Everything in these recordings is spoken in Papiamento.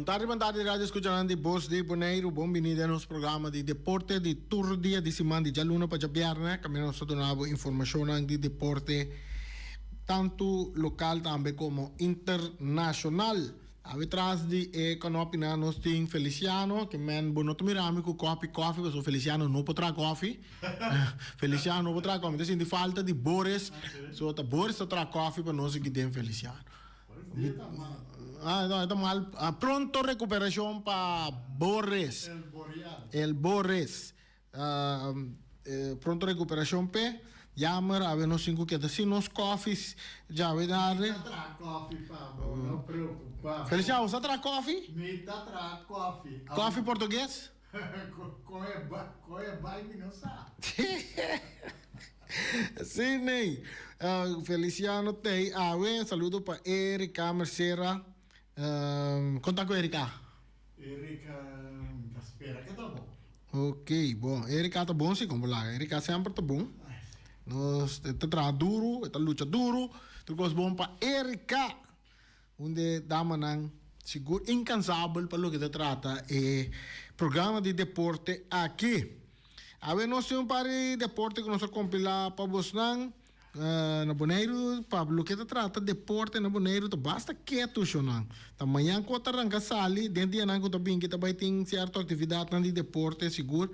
tardi, bon tardi radio escuchanan di Bos di Boneiru. Bon bini den nos programa di deporte di tur dia di siman di djaluna pa djabièrnè. Kaminda nos ta duna bo informashonnan di deporte tantu lokal tambe komo internashonal. Awe tras di e kanopinan nos tin Feliciano, ke men bo no ta mira mi ku kòpi kòfi pasobra Feliciano no por traha kòfi. Feliciano no por traha kòfi. Mi ta sinti falta di Boris, so ta Boris ta traha kòfi pa nos aki den Feliciano. Ah, no, e ta mal. Ah, pronto recuperacion pa Boris. El Boreal. El Boris. Ah, eh, pronto recuperacion p'e. Jammer, awe nos tin cu keda sin nos koffie djawe darde. Mi ta traha koffie pa bo, no preocupa. Feliciano, bo sa traha koffie? Mi ta traha koffie. Koffie portugues? Con e bai mi no sa. Sí, nee. Feliciano tei awe. Saludo pa Erika Mercera. Con ta cu Erika? Erika, mi ta spera ke ta bon. Ok, bon. Erika ta bon si, con bo laga. Erika semper ta bon. Nos ta traha duro, e ta lucha duro. Tur cos bon pa Erika. Un de damanan sigur incansabel pa loke ta trata e programa di deporte aki. Awe nos tin un par di deporte ku nos a kompilá pa bosnan na Boneiru. Pa loke ta trata deporte na Boneiru ta basta ketu shownan. Ta mañan ku ta ranka sali den dianan ku ta bin ki ta bai tin sierto aktividatnan di deporte sigur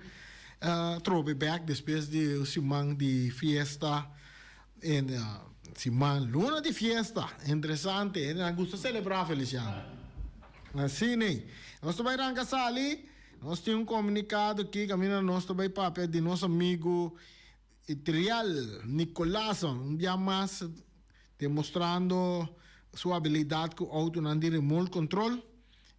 trobe bek despues di un siman di fiesta. En siman luna di fiesta. Interesante. Hendenan gusta selebrá Feliciano. Así nei. Nos ta bai ranka sali. Nos tin un komunikado aki kaminda nos ta bai papia di nos amigu Itriel Nicolason. Un bia mas demostrando su abilidat ku outonan di remote control.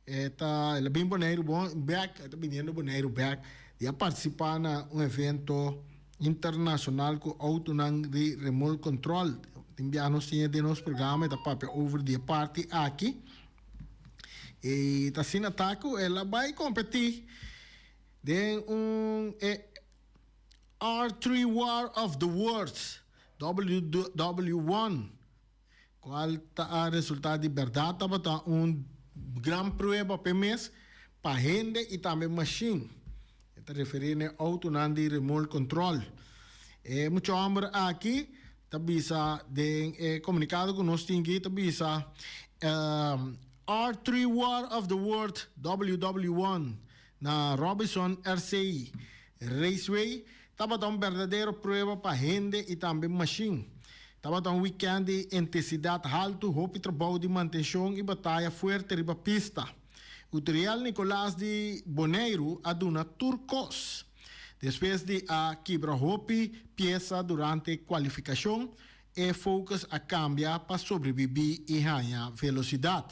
E ta el a bin Boneiru bon bek, e ta biniendo Boneiru bek di a partisipá na un evento internashonal ku outonan di remote control. Tin bia nos tin e den nos programa e ta papia over di e parti aki. E ta asina ta ku el a bai kompetí den un e R3 War of the Worlds, WW1. Cual ta a resulta di berdad tabata un gran prueba p'e mes pa hende y tambe machine. E ta referi n'e autonan di remote control. E mucha homber aki ta bisa den e comunicado cu nos tin aki ta bisa, R3 War of the World WW1 na Robinson RC Raceway tabata un berdadero prueba pa hende y tambe machine. Tabata un weekend di intensidad haltu, hopi trabou di mantencion y bataya fuerte riba pista. Utriel Nicolaas di Boneiru a duna tur cos. Despues di a kibra hopi piesa durante cualificacion, e focus a cambia pa sobrebibi y haña velocidad.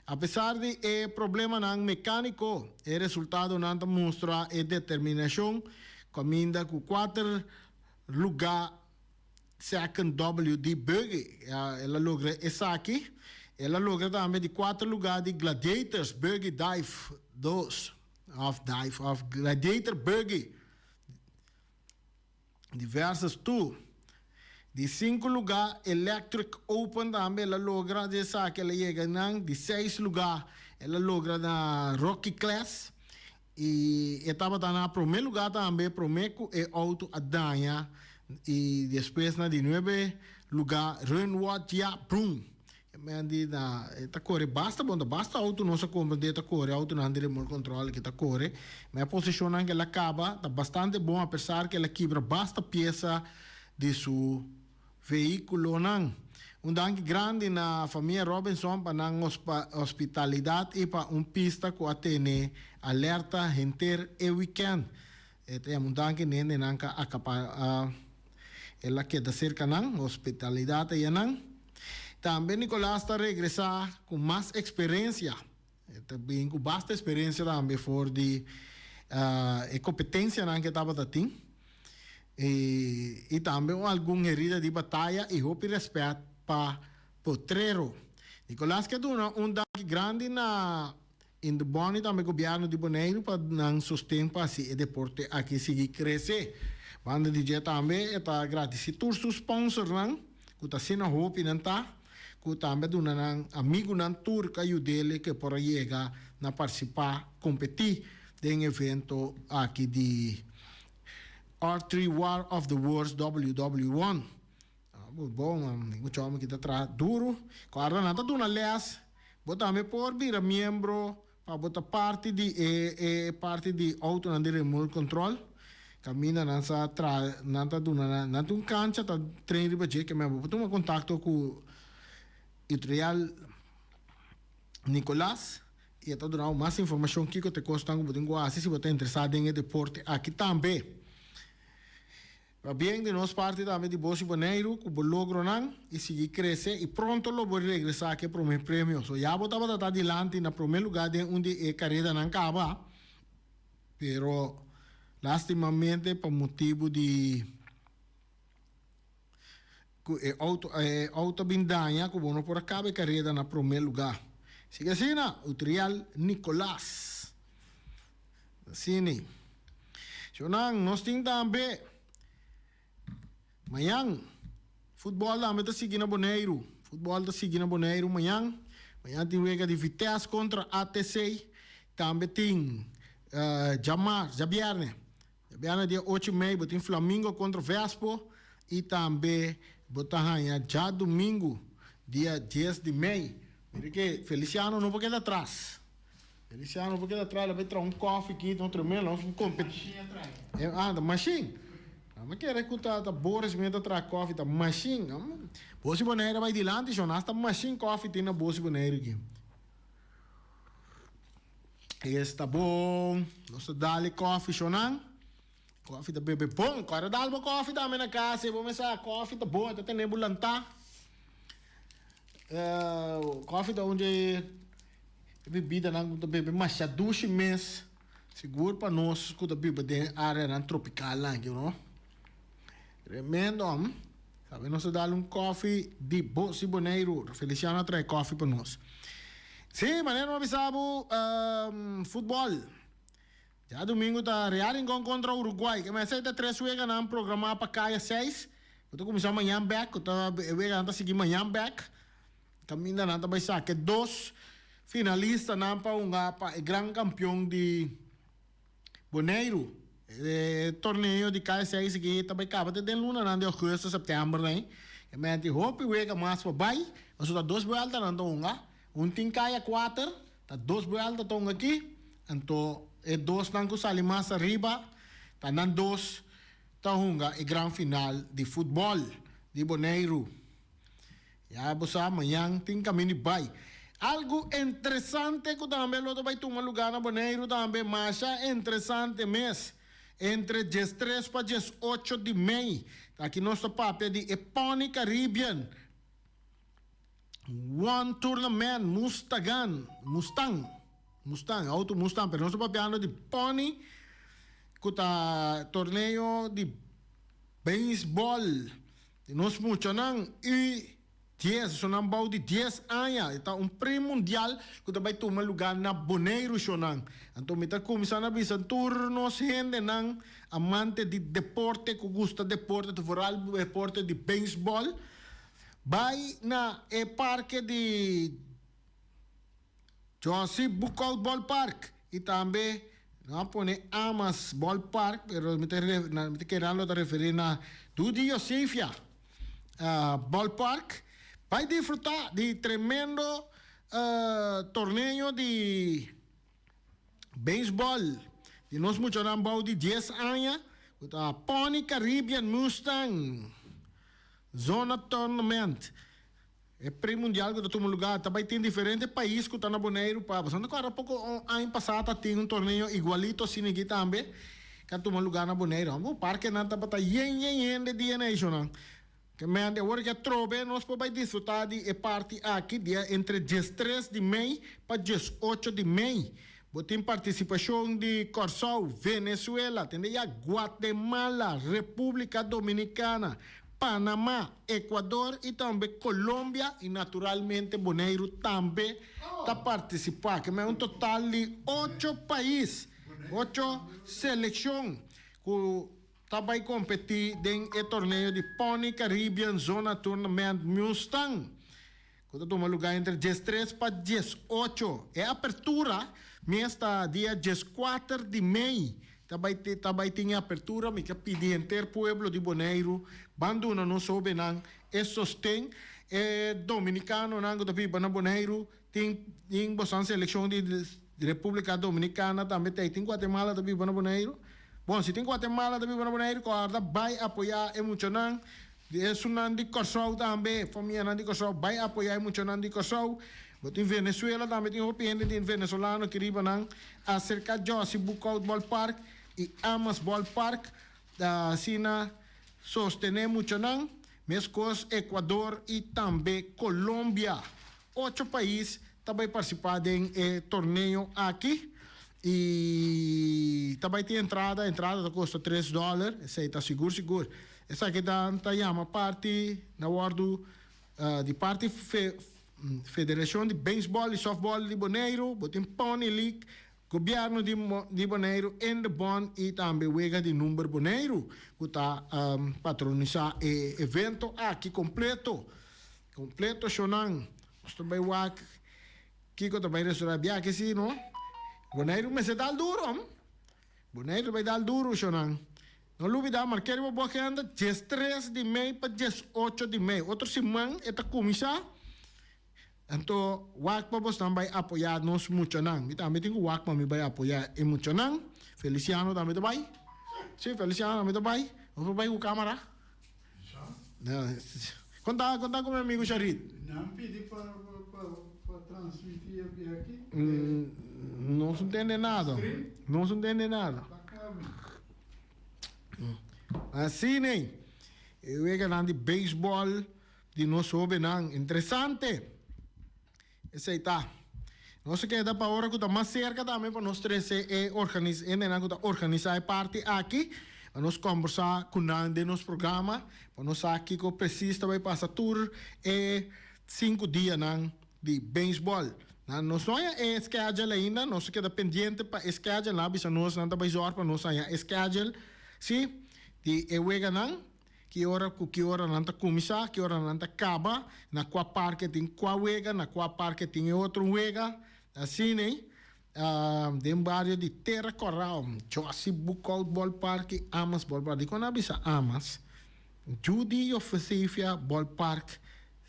Apesar di e problemanan mecanico, e resultadonan ta mustra e determinacion caminda cu cuater luga Second WD Buggy el a logra esaki. El a logra tambe di cuater luga di Gladiators Buggy Dive dos of Dive of Gladiator Buggy. Diversas tur. Di sinku lugá Electric Open tambe el a logra di esaki el a yega nan di seis lugá el a logra na Rookie Class y e tabata na prome lugá tambe prome ku e outo a daña y despues na di nuebe lugá Runwat Ya Brun. Men di na e ta kore basta bon ta basta auto nos a komprende ta kore autonan di remote control ke ta kore ma e posishonnan ke el a kaba ta bastante bon apesar ke el a kibra basta piesa di su vehikulonan. Un danki grandi na famia Robinson pa nan hospitalidat i pa un pista ku a tene alerta henter e wikènt. E ta yama un danki na hendenan ka akapa el a keda serka nan hospitalidat ayanan. Tambe Nicolas ta regresá ku mas eksperensia. E ta bin ku basta eksperensia tambe for di e kompetensianan ku e tabata tin. I tambe un algun herida di bataya i hopi rèspèt pa potrero. Nicolas ke duna un danki grandi na Indebon i tambe gobièrnu di Boneiru pa nan sosten pa hasi e deporte aki sigui krese. Banda di dje tambe e ta gradisí tur su sponsornan ku ta asina hopi nan ta ku tambe a duna nan amigunan tur ku a yud'el ke por a yega. na partisipá, kompetí den evento aki di R3 War of the Worlds WW1. Bon, mucha hòmber ki ta traha duru. Kòrda nan ta duna lès. Bo tambe por bira miembro pa bo ta parti di e e parti di outonan di remote control. Kaminda nan sa traha, nan ta duna nan, nan tin un kancha ta train riba dje. Ke men bo por tuma kontakto ku Itrial Nicolas i e ta duna bo mas informashon kiko ta e kosnan ku bo tin ku hasi si bo ta interesá den e deporte aki tambe. Pabien di nos parti tambe di Bosi Boneiru ku bo logronan i sigui krese i pronto lo bo regresá ku e promé premio. So ya bo tabata ta dilanti na promé lugá den un di e karedanan kaba, pero lastimamente pa motibu di ku e outo e outo a bin daña ku bo no por a kaba e kareda na promé lugá. Sigui asina, Utriel Nicolaas. Asina. Shownan, nos tin tambe mañan. Futbòl tambe ta sigui na Boneiru. Futbòl ta sigui na Boneiru mañan. Mañan tin wega di Vitesse kontra ATC. Tambe tin djamars, djabièrnè. Djabièrnè dia ocho i mei bo tin Flamingo kontra Vespo. I tambe bo ta haña djadumingu dia dies di mei. Mira ke Feliciano no por keda atras. Feliciano por keda atras, el a bai traha un koffie aki, no tremendo, nos por competi. Machine a traha. Ah, ta machine. Mi kere ku ta ta Boris mi ta traha koffie, ta machine. Bosi Bonaire a bai dilanti shon, hasta machine koffie tin na Bosi Bonaire aki. Esta bon, nos ta dal e koffie shonnan. Koffie ta bebe bon, kòrda dal bo koffie tambe na kas, bo mester sa koffie ta bon, e ta tene bo lantá. Koffie ta un dje e bibidanan ku ta bebe masha dushi mes, sigur pa nos ku ta biba den areanan tropikalnan aki no. Tremendo hom. Sabi nos ta dal un koffie di Bosi Boneiru. Feliciano a trae koffie pa nos. Si, manera mi a bisa bo, futbòl. Djadumingu ta Real Rincon kontra Uruguay. Ke mester ta tres weganan programá pa kaya seis. Ku ta kuminsá mañan bèk, ku ta e weganan ta sigui mañan bèk. Kaminda nan ta bai saka e dos finalistanan pa hunga pa e gran kampion di Boneiru. E torneo di kaya seis aki ta bai kaba te den lunanan di ougùstus, sèptèmber nan. Ke mester tin hopi wega mas pa bai. Pasobra ta dos buèlta nan ta hunga. Un tin kaya kuater. Ta dos buelta ta un aki, anto e dosnan ku sali mas ariba ta nan dos ta hunga e gran final di futbòl di Boneiru. Ya bo sa mañan tin kaminda di bai. Algu interesante ku tambe lo ta bai tuma lugá na Boneiru tambe, masha interesante mes, entre diestres pa diesocho di mei. Aki nos ta papia di e Pony Caribbean. One Tournament Mustagan, Mustang, Mustang, auto Mustang, pero nos ta papiando di Pony cu ta torneo di baseball di nos muchanan U dies, esonan bou di dies aña, e ta un pre-mundial cu ta bay tuma lugar na Boneiru shonan. Anto mi ta cuminsa na bisa tur nos hendenan amante di deporte cu gusta deporte, vooral deporte di baseball, Bai na e parke di Josie Boekhout Ballpark y tambe nan a pone Amas Ballpark pero mi ta mi ta kere nan lo ta referi na Dudi Josefia Ballpark. Bai disfruta di tremendo torneo di beisbòl di nos muchanan bou di dies aña ku ta Pony Caribbean Mustang Zona Tournament. E pre-mundial ku ta tuma lugá ta bai tin diferente pais ku ta na Boneiru pa pasobra kòrda poko aña pasá ta tin un torneo igualito asina aki tambe ku a tuma lugá na Boneiru. Bo parkenan tabata yen yen hende dia na eshonan. Ke mente awor ke atrobe nos por bai disfrutá di e parti aki dia entre diestres di mei pa diesocho di mei. Bo tin partisipashon di Kòrsou, Venezuela, tende ya Guatemala, Repúblika Dominikana, Panamá, Ecuador i tambe Colombia i naturalmente Boneiru tambe ta partisipá. Ke men un total di ocho pais, ocho selekshon ku ta bai kompetí den e torneo di Pony Caribbean Zona Tournament Mustang. Ku ta tuma lugá entre 13 pa 18. E apertura mes ta dia 14 di mei. Ta bai ta bai tin e apertura. Mi ke pidi henter pueblo di Boneiru ban duna nos hóbennan e sosten. E dominikanonan ku ta biba na Boneiru tin tin bosan selekshon di Repúblika Dominikana tambe ta ei. Tin Guatemala ta biba na Boneiru? Bon, si tin Guatemala ta biba na Boneiru kòrda bai apoyá e muchanan. Di esunnan di Kòrsou tambe, famianan di Kòrsou bai apoyá e muchanan di Kòrsou. Bo tin Venezuela tambe tin hopi hende di venezolano ki riba nan aserka Jossy Boekhoudt Ballpark i Amas Ballpark ta asina sostené muchanan. Meskos Ecuador i tambe Colombia. Ocho pais ta bai partisipá den e torneo aki i ta bai tin entrada, entrada ta kosta tres dòler, esei ta sigur sigur. Esaki ta ta yama parti na wòrdu di parti Federashon di Beisbòl i Sòftbòl di Boneiru, bo tin Pony League, Gobièrnu di di Boneiru, Indebon i tambe Wega di Number Boneiru ku ta patronisá e evento aki kompleto. Kompleto shownan. Nos ta bai wak kiko ta bai restourá biaha si no. Boneiru mester dal duro. Boneiru ta bai dal duro shownan. No lubidá mark'é riba bo agenda 13 di mei pa 18 di mei. Otro siman e ta kuminsá. Anto wak pa bosnan bai apoyá nos muchanan. Mi tambe tin ku wak pa mi bai apoyá e muchanan. Feliciano tambe ta bai. Sí, Feliciano tambe ta bai. Nos por bai ku kámara. Konta, konta ku mi amigu Sharit. Nan pidi pa pa transmití e bia aki. Nos no tende nada. Nos no tende nada. Asina ei. E weganan di beisbòl di nos hóbennan. Interesante! Esei ta. Nos a keda pa ora ku ta mas serka tambe pa nos trese e organis hendenan ku ta organisá e parti aki, pa nos kòmbersá ku nan den nos programa, pa nos sa kiko presis ta bai pasa tur e sinku dianan di beisbòl. Nan nos no haña e schedule ainda, nos a keda pendiente pa e schedule, nan a bisa nos nan ta bai zòrg pa nos haña e schedule, sí, di e weganan. Ki ora ku ki ora nan ta kuminsá, ki ora nan ta kaba, na kua parke tin kua wega, na kua parke tin e otro wega. Asina ei, den bario di Tera Kòrau, Jossy Boekhout Ballpark i Amas Ballpark. Dikon nan a bisa Amas? Judy Josefia Ballpark,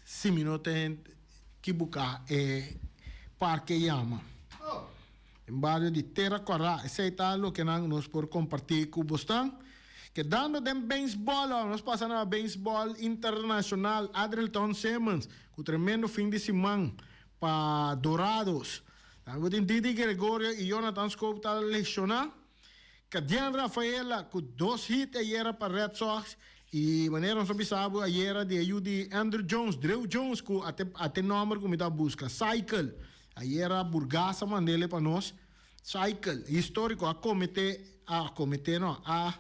si mi no ta kibuká e parke yama. Den bario di Tera Kòrá. Esei ta loke nan nos por kompartí ku bosnan. Kedando den beisbòl, ora nos pasa na beisbòl internashonal, Adrilton Simmons ku tremendo fin di siman pa Dorados. Tambe bo tin Didi Gregorio i Jonathan Schoop ta leshoná. Cadian Rafaela ku dos hit ayera pa Red Sox i manera nos a bisa bo ayera di e yu di Andruw Jones, Drew Jones ku a te nòmber ku mi ta buska, Cycle. Ayera Burgas a mand'ele pa nos. Cycle historico a comete, a comete no, a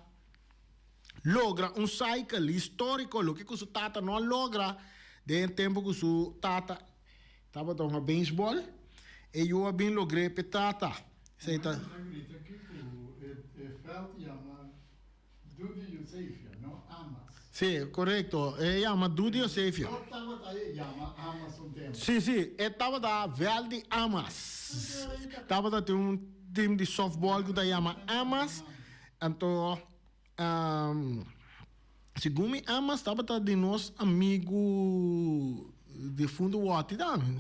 logra un cycle historico, loke cu su tata no a logra den e tempo cu su tata tabata hunga baseball, e yu a bin logr'e p'e tata. Esey ta. Nan ta grita aki cu e veld yama Dudi Eusefia, no Amas. Sí, korekto. E yama Dudi Eusefia. No tabata e yama Amas un tempu. Sí, sí. E tabata vèlt di Amas. Tabata tin un tim di sòftbòl ku ta yama Amas. Anto, segun mi Amas tabata di nos amigu difuntu Wòti tambe.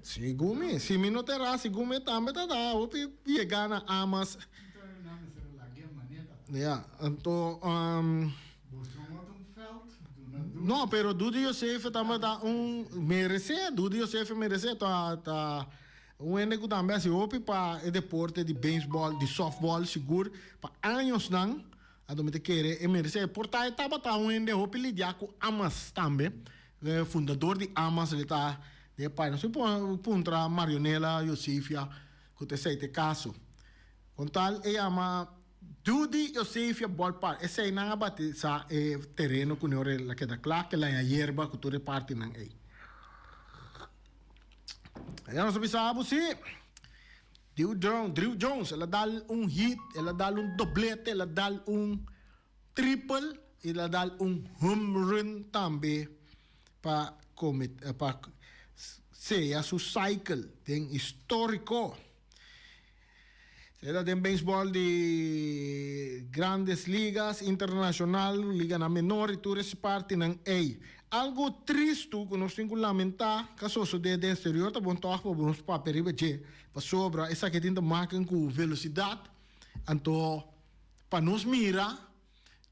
Segun mi. Si mi no ta erá, segun mi e tambe tabata hopi yegá na Amas. Ya, anto No, pero Dudi Josefe tabata un meresé, Dudi Josefe meresé ta ta un hende ku tambe hasi hopi pa e deporte di beisbòl, di sòftbòl sigur pa añosnan, anto mi ta kere e meresé. Por ta e tabata un hende hopi lidiá ku Amas tambe, e fundador di Amas el ta den e pai. Nos por puntra Marionela Josefia ku ta esei ta e kaso. Con tal e yama Dudi Josefia Ballpark. Esei nan a batisa e tereno cu neor el a keda cla, ke laña yerba cu tur e partinan ei. Allá nos a bisa bo si Drew Jones, Drew Jones, el a dal un hit, el a dal un doblete, el a dal un triple y el a dal un home run tambe pa pa. sea su cycle den historico. Sea den baseball di Grandes Ligas, Internacional, liganan menor y tur ese partinan ey. Algo tristu cu nos tin cu lamenta ca sosode den exterior ta bon tog pa nos papia riba dje, pasobra esaki tin ta maken cu velocidad, anto pa nos mira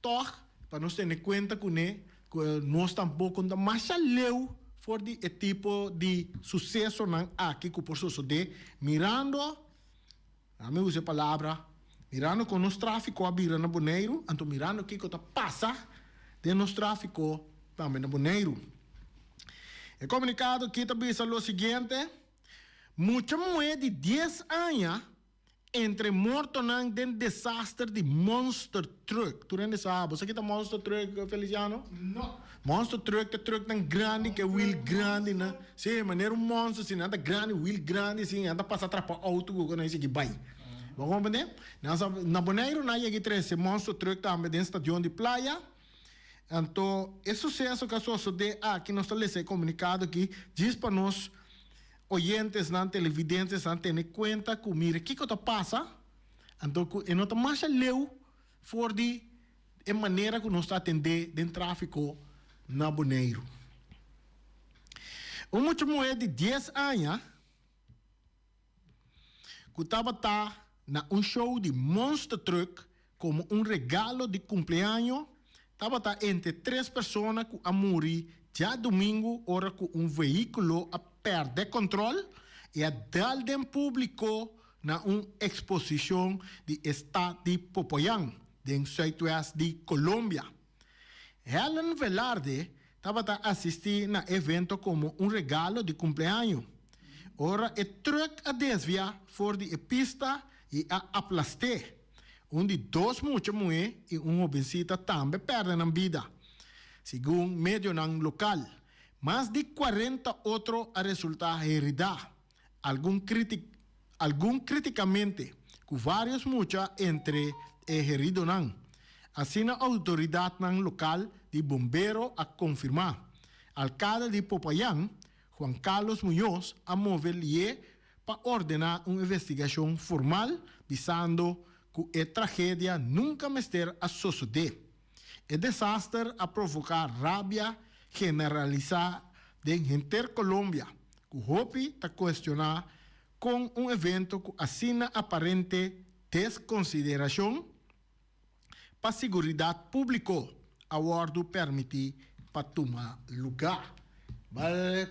tog pa nos tene cuenta cune cu nos tampoco no ta masha leu for di e tipo di sucesonan aki cu por sosode mirando, ami usa e palabra, mirando con nos trafico a bira na Boneiru, anto mirando kico ta pasa den nos trafico tambe na Boneiru. E comunicado aki ta bisa lo siguiente, Mucha muhe di dies aña Entre mortonan den desaster di monster truck. Tur hende sa, bo sa kita monster truck, Feliciano? No. Monster truck ta trucknan grandi ke wiel grandi nan. Si, manera un monster si, nan ta grandi, wiel grandi si, nan ta pasa trapa auto ku nan sigui bai. Bo comprende? Nan sa, na Boneiru nan a yega trese monster truck tambe den stadion di Playa. Anto e suseso ku a sosode aki, nos ta lesa e komunikado aki djis pa nos Oyentesnan, televidentesnan tene kuenta ku mira kiko ta pasa, anto ku e no ta masha leu for di e manera ku nos ta atendé den tráfiko na Boneiru. Un mucha muhé di dies aña ku tabata na un show di monster truck Komo un regalo di kumpleaño, tabata entre tres persona ku a muri djadumingu ora ku un vehíkulo a pèrdè kòntròl i a dal den públiko na un eksposishon di e stat di Popayán, den sùitwèst di Colombia. Helen Velarde tabata asistí na e evento komo un regalo di kumpleaño, ora e trùk a desviá for di e pista i a aplast'é. Un di dos mucha muhé i un hobensita tambe pèrdè nan bida, segun medionan lokal. Mas di kuarenta otro a resultá heridá, algun algun krítikamente, ku vários mucha entre e heridonan. Asina outoridatnan lokal di bombero a konfirmá. Alkalde di Popayán, Juan Carlos Muñoz, a move lié pa ordená un investigashon formal bisando ku e tragedia nunka mester a sosodé. E desaster a provoká rabia generalisá den henter Colombia, ku hopi ta kuestioná kon un evento ku asina aparente deskonsiderashon pa siguridat públiko a wòrdu pèrmití pa tuma lugá. Bal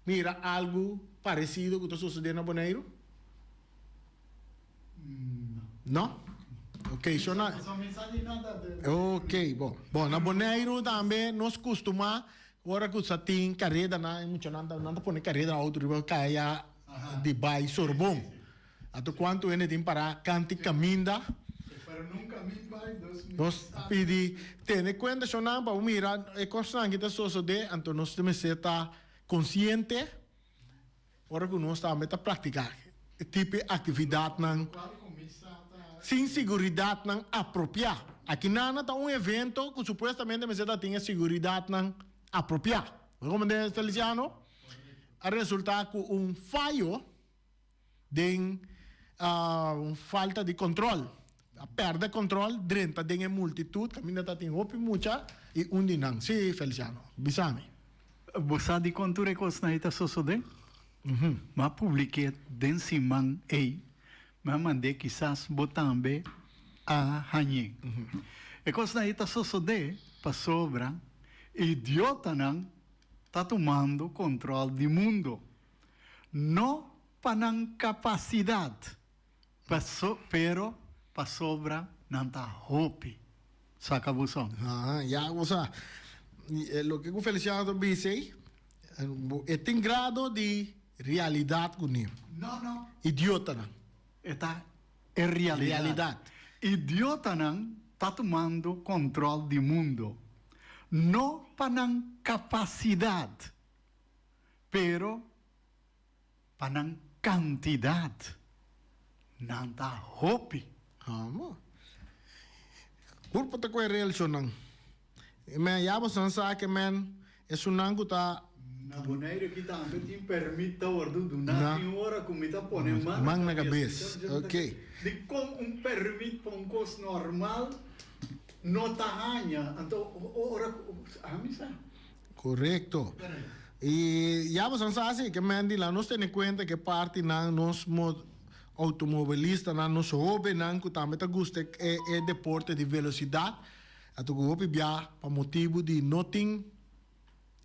mira algu paresido ku ta sosodé na Boneiru? No. Ok, so na. Ok, bon. Bon, na Boneiru tambe nos kustumá ora ku sa tin karedanan, e muchanan ta nan ta pone kareda outo riba kaya di bai Sorbon. Anto kuantu hende tin pará kanti kaminda. Nos pidi tene kuenta shonnan pa bo mira e kosnan ki ta sosodé, anto nos mester ta konsiente ora ku nos tambe ta praktiká e tipo e aktividatnan sin siguridatnan apropiá. Aki nana ta un evento ku supuestamente mester ta tin e siguridatnan apropiá. Bo komprendé, Feliciano? A resultá ku un fayo. Den un falta di control. A perde control, drenta den e multitud, caminda ta tin hopi mucha y un di nan. Si, Feliciano, bisa mi. Bo sa dikon tur e kosnan ei ta sosodé? M'a publik'é den siman ei, m'a mand'é kisas bo tambe a hañ'é. E kosnan ei ta sosodé pasobra idiotanan ta tumando kontrol di mundo. No pa nan kapasidat, paso, pero pasobra nan ta hopi. Saka bo son. Aha, ya bo sa. E loke ku Feliciano ta bisa ei, e tin grado di realidat kuné. No, no. Idiotanan. E ta e realidat. Realidat. Idiotanan ta tumando kontrol di mundo. No pa nan kapasidat. Pero pa nan kantidat, nan ta hopi. Amo. Kurpo ta koe relshonnan. Men ya boso nan sa ke men esunnan ku ta. Na Bonaire aki tambe tin permit ta wordo duna tin ora cu mi ta pone man na cabes. Dicon un permit pa un cos normal no ta haña anto ora cu ami sa. Correcto. Y ya boso sa si ke men di la nos tene cuenta ke partinan nos automobilistanan nos hobennan cu tambe ta gusta e deporte di velocidad a toca hopi bia pa motibo di no tin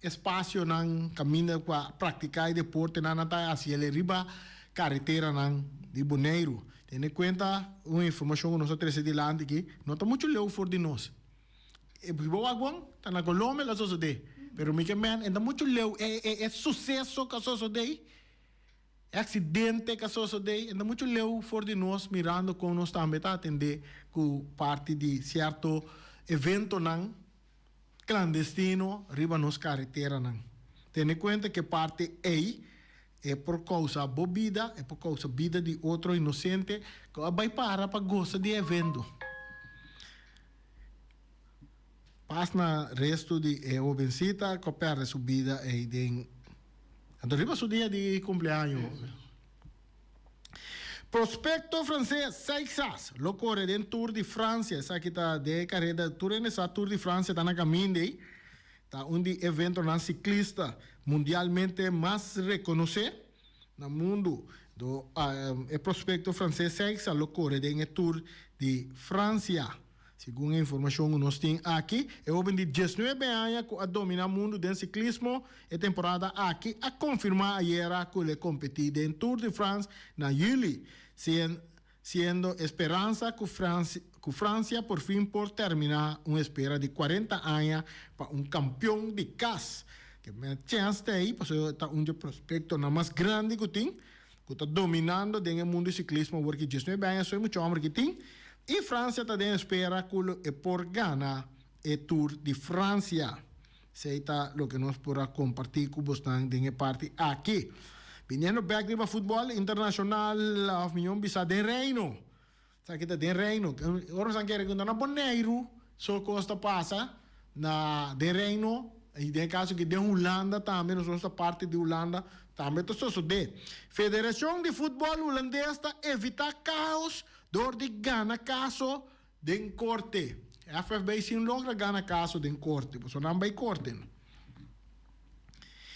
espacionan caminda pa practica e deportenan nan ta haci el riba careteranan di Boneiru. Tene cuenta un informacion cu nos a trece dilanti aki no ta mucho leu for di nos. E bo wak bon ta na Colombia lo sosode pero mi ke men e ta mucho leu e e suceso cu a sosode. E aksidente ku a sosodé e ta muchu leu for di nos mirando kon nos tambe ta atendé ku parti di sierto eventonan klandestino riba nos kareteranan. Tene kuenta ku e parti ei e por kousa bo bida, e por kousa bida di otro inosente ku a bai para pa gosa di e evento. Pas na restu di e hobensita ku a pèrdè su bida ei den Anto riba su dia di cumpleaño. Prospecto frances Seixas lo core den Tour di Francia. Esaki ta den e careda tur hende sa Tour di Francia ta na caminda ey. Ta un di eventonan ciclista mundialmente mas reconoce na mundo. Do e prospecto frances Seixas lo core den e Tour di Francia. Segun e informashon ku nos tin aki, e hóben di diesnuebe aña ku a dominá mundu den siklismo e temporada aki a konfirmá ayera ku el e kompetí den Tour de France na yüli, siendo e speransa ku ku Fransia porfin por terminá un espera di kuarenta aña pa un kampion di kas. Ke men chèns ta ei pasobra ta un dje prospektonan mas grandi ku tin. Ku ta dominando den e mundu di siklismo awor ki 19 aña so e mucha homber ki tin i Francia ta den espera ku lo e por gana e Tour di Francia. Esei ta loke nos por a kompartí ku bosnan den e parti aki. Biniendo bek riba futbòl internashonal òf mihó bisa den Reino. Esaki ta den Reino. Ora nos a kere ku ta na Boneiru so kos ta pasa na den Reino i den e kaso aki den Hulanda tambe nos ta parti di Hulanda tambe ta sosodé. Federashon di Futbòl Hulandes ta evitá kaos dor di gana kaso den korte. FFB sin logra gana kaso den korte pasobra nan bai korte.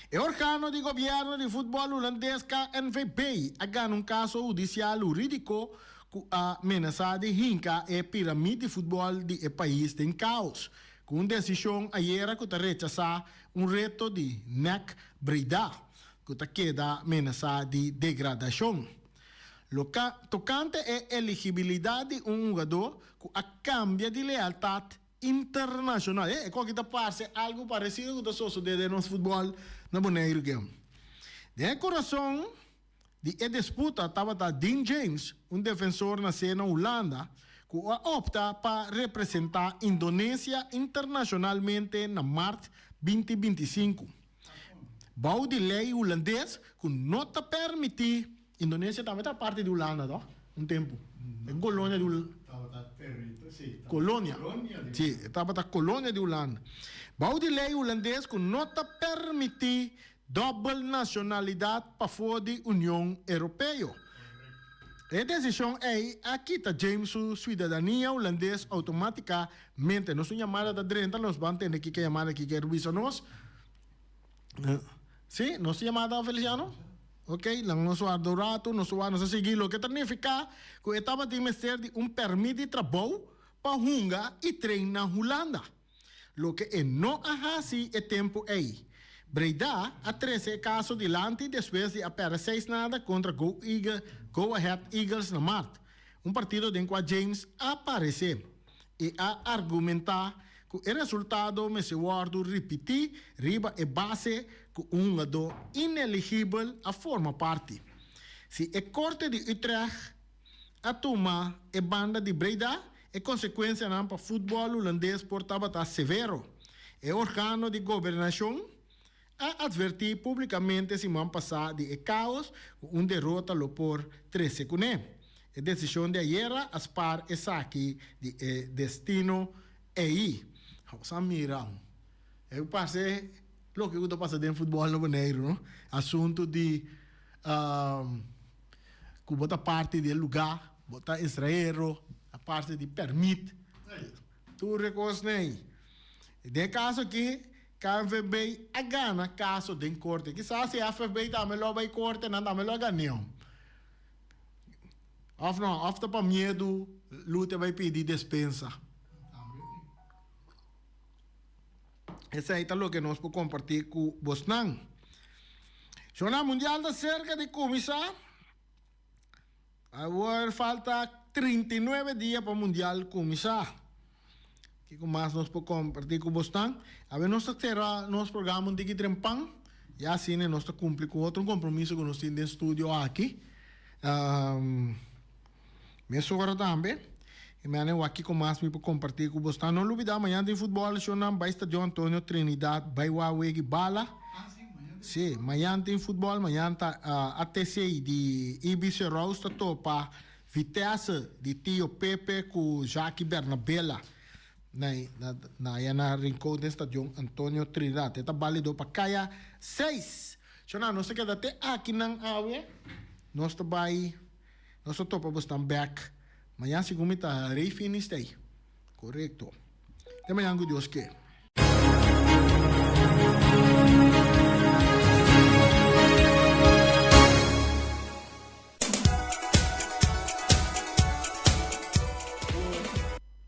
E organo di gobièrnu di futbòl hulandes KNVB a gana un kaso hudisial hurídiko ku a menasá di hinka e piramid di futbòl di e pais den kaos, ku un desishon ayera ku ta rechasá un reto di NAC Breda ku ta keda menasá di degradashon. Loka tokante e eligibilidat di un hugadó ku a kambia di lealtat Internacional. E koki ta parce algo parecido cu ta sosode den nos futbol na Boneiru ke. Den e corazon di e disputa tabata Dean James, un defensor nace na Hulanda, cu a opta pa representa Indonesia internacionalmente na maart 2025. Bou di ley Hulandes cu no ta permiti Indonesia tambe ta parti di Hulanda toh? Un tempu. E kolonia di Hulanda. Tabata territo, si. Kolonia. Si, e tabata kolonia di Hulanda. Bou di lei hulandes ku no ta permití dòbel nashonalidat pafó di Union Europeo. E desishon ei a kita James su suidadania hulandes outomátikamente. Nos un yamada ta drenta, nos ban tende kiko e yamada aki kier bisa nos. Si, nos tin yamada, Feliciano? Ok, nan nos warda un ratu, nos warda, nos a sigui, loke ta nifiká ku e tabatin mester di un pèrmit di trabou pa hunga i train na Hulanda, loke e no a hasi e tempu ei. Breda a trese e kaso dilanti despues di a pèrdè seis nada kontra Go Go Ahead Eagles na mart, un partido den kua James a paresé i a argumentá ku e resultado mester wòrdu ripití riba e base ku un hungadó ineligibel a forma parti. Si e Korte di Utrecht a tuma e banda di Breda, e konsekuensianan pa futbòl hulandes por tabata severo. E organo di gobernashon a atvertí públikamente siman pasá di e káos ku un derota lo por trese kuné. E desishon di ayera a spar esaki di e destino ei. Nos a mira e parse. Loke ku ta pasa den futbòl na Boneiru, no? Asuntu di ku bo ta parti di e lugá, bo ta estranhero, a parti di pèrmit, tur e kosnan ei. Den e kaso aki, KNVB a gana kaso den korte. Kisas si FFB tambe lo a bai korte, nan tambe lo a gan'é. Òf no, òf ta pa miedu Lute a bai pidi despensa. Esei ta loke nos por kompartí ku bosnan. Shona Mundial ta serka di kuminsá. Awor falta 39 dia pa Mundial kuminsá. Kiko mas nos por kompartí ku bosnan? Awe nos ta sera nos programa un tiki trempan. Ya asina nos ta kumpli ku otro kompromiso ku nos tin den studio aki. Mesora tambe e mene wak kiko mas mi por kompartí ku bosnan. No lubidá mañana tin futbòl shonnan bai Stadion Antonio Trinidad bai wak wegi bala. Sí, mañana tin futbòl, mañana ta ATC di IBC Rous ta topa Vitesse di Tio Pepe ku Jackie Bernabela na na aya na Rincon den Stadion Antonio Trinidad. E ta balido pa kaya seis. Shonnan nos ta keda te akinan awe. Nos ta bai. Nos ta topa bosnan bek mañan segun mi ta Rey Finis ta ei. Korekto. Te mañan ku Dios ke.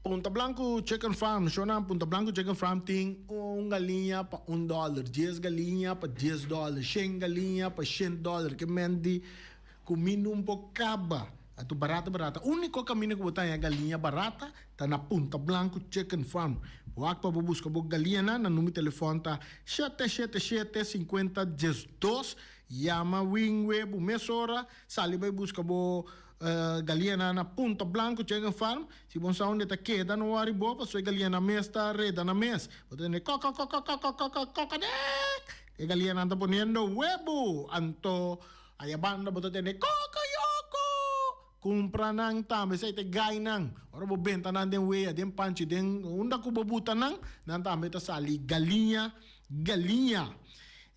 Punta Blanco Chicken Farm, Shona Punta Blanco Chicken Farm tin un galiña pa un dòler, dies galiña pa dies dòler, shen galiña pa shen dòler. Ke men di Kuminda un por kaba. Anto barata barata. Uniko kaminda ku bo ta haña galiña barata ta na Punta Blanco Chicken Farm. Wak pa bo buska bo galiñanan. Nan number di telefòn ta shete shete shete sinkuenta diesdos. Yama Wingwe bo mesora sali bai buska bo galiñanan na Punta Blanco Chicken Farm. Si bo sa unda e ta keda no wòri bo pasobra e galiñanan mes ta reda nan mes. Bo ta tende kòkòkòkòkòkòkòkòdèk. E galiñanan ta poniendo webu. Anto. Aya banda bo ta tende kokoyoko! Kumpra nan tambe, esei ta e gainan. Ora bo benta nan den wea, den panchi, den unda ku bo buta nan, nan tambe ta sali galiña, galiña.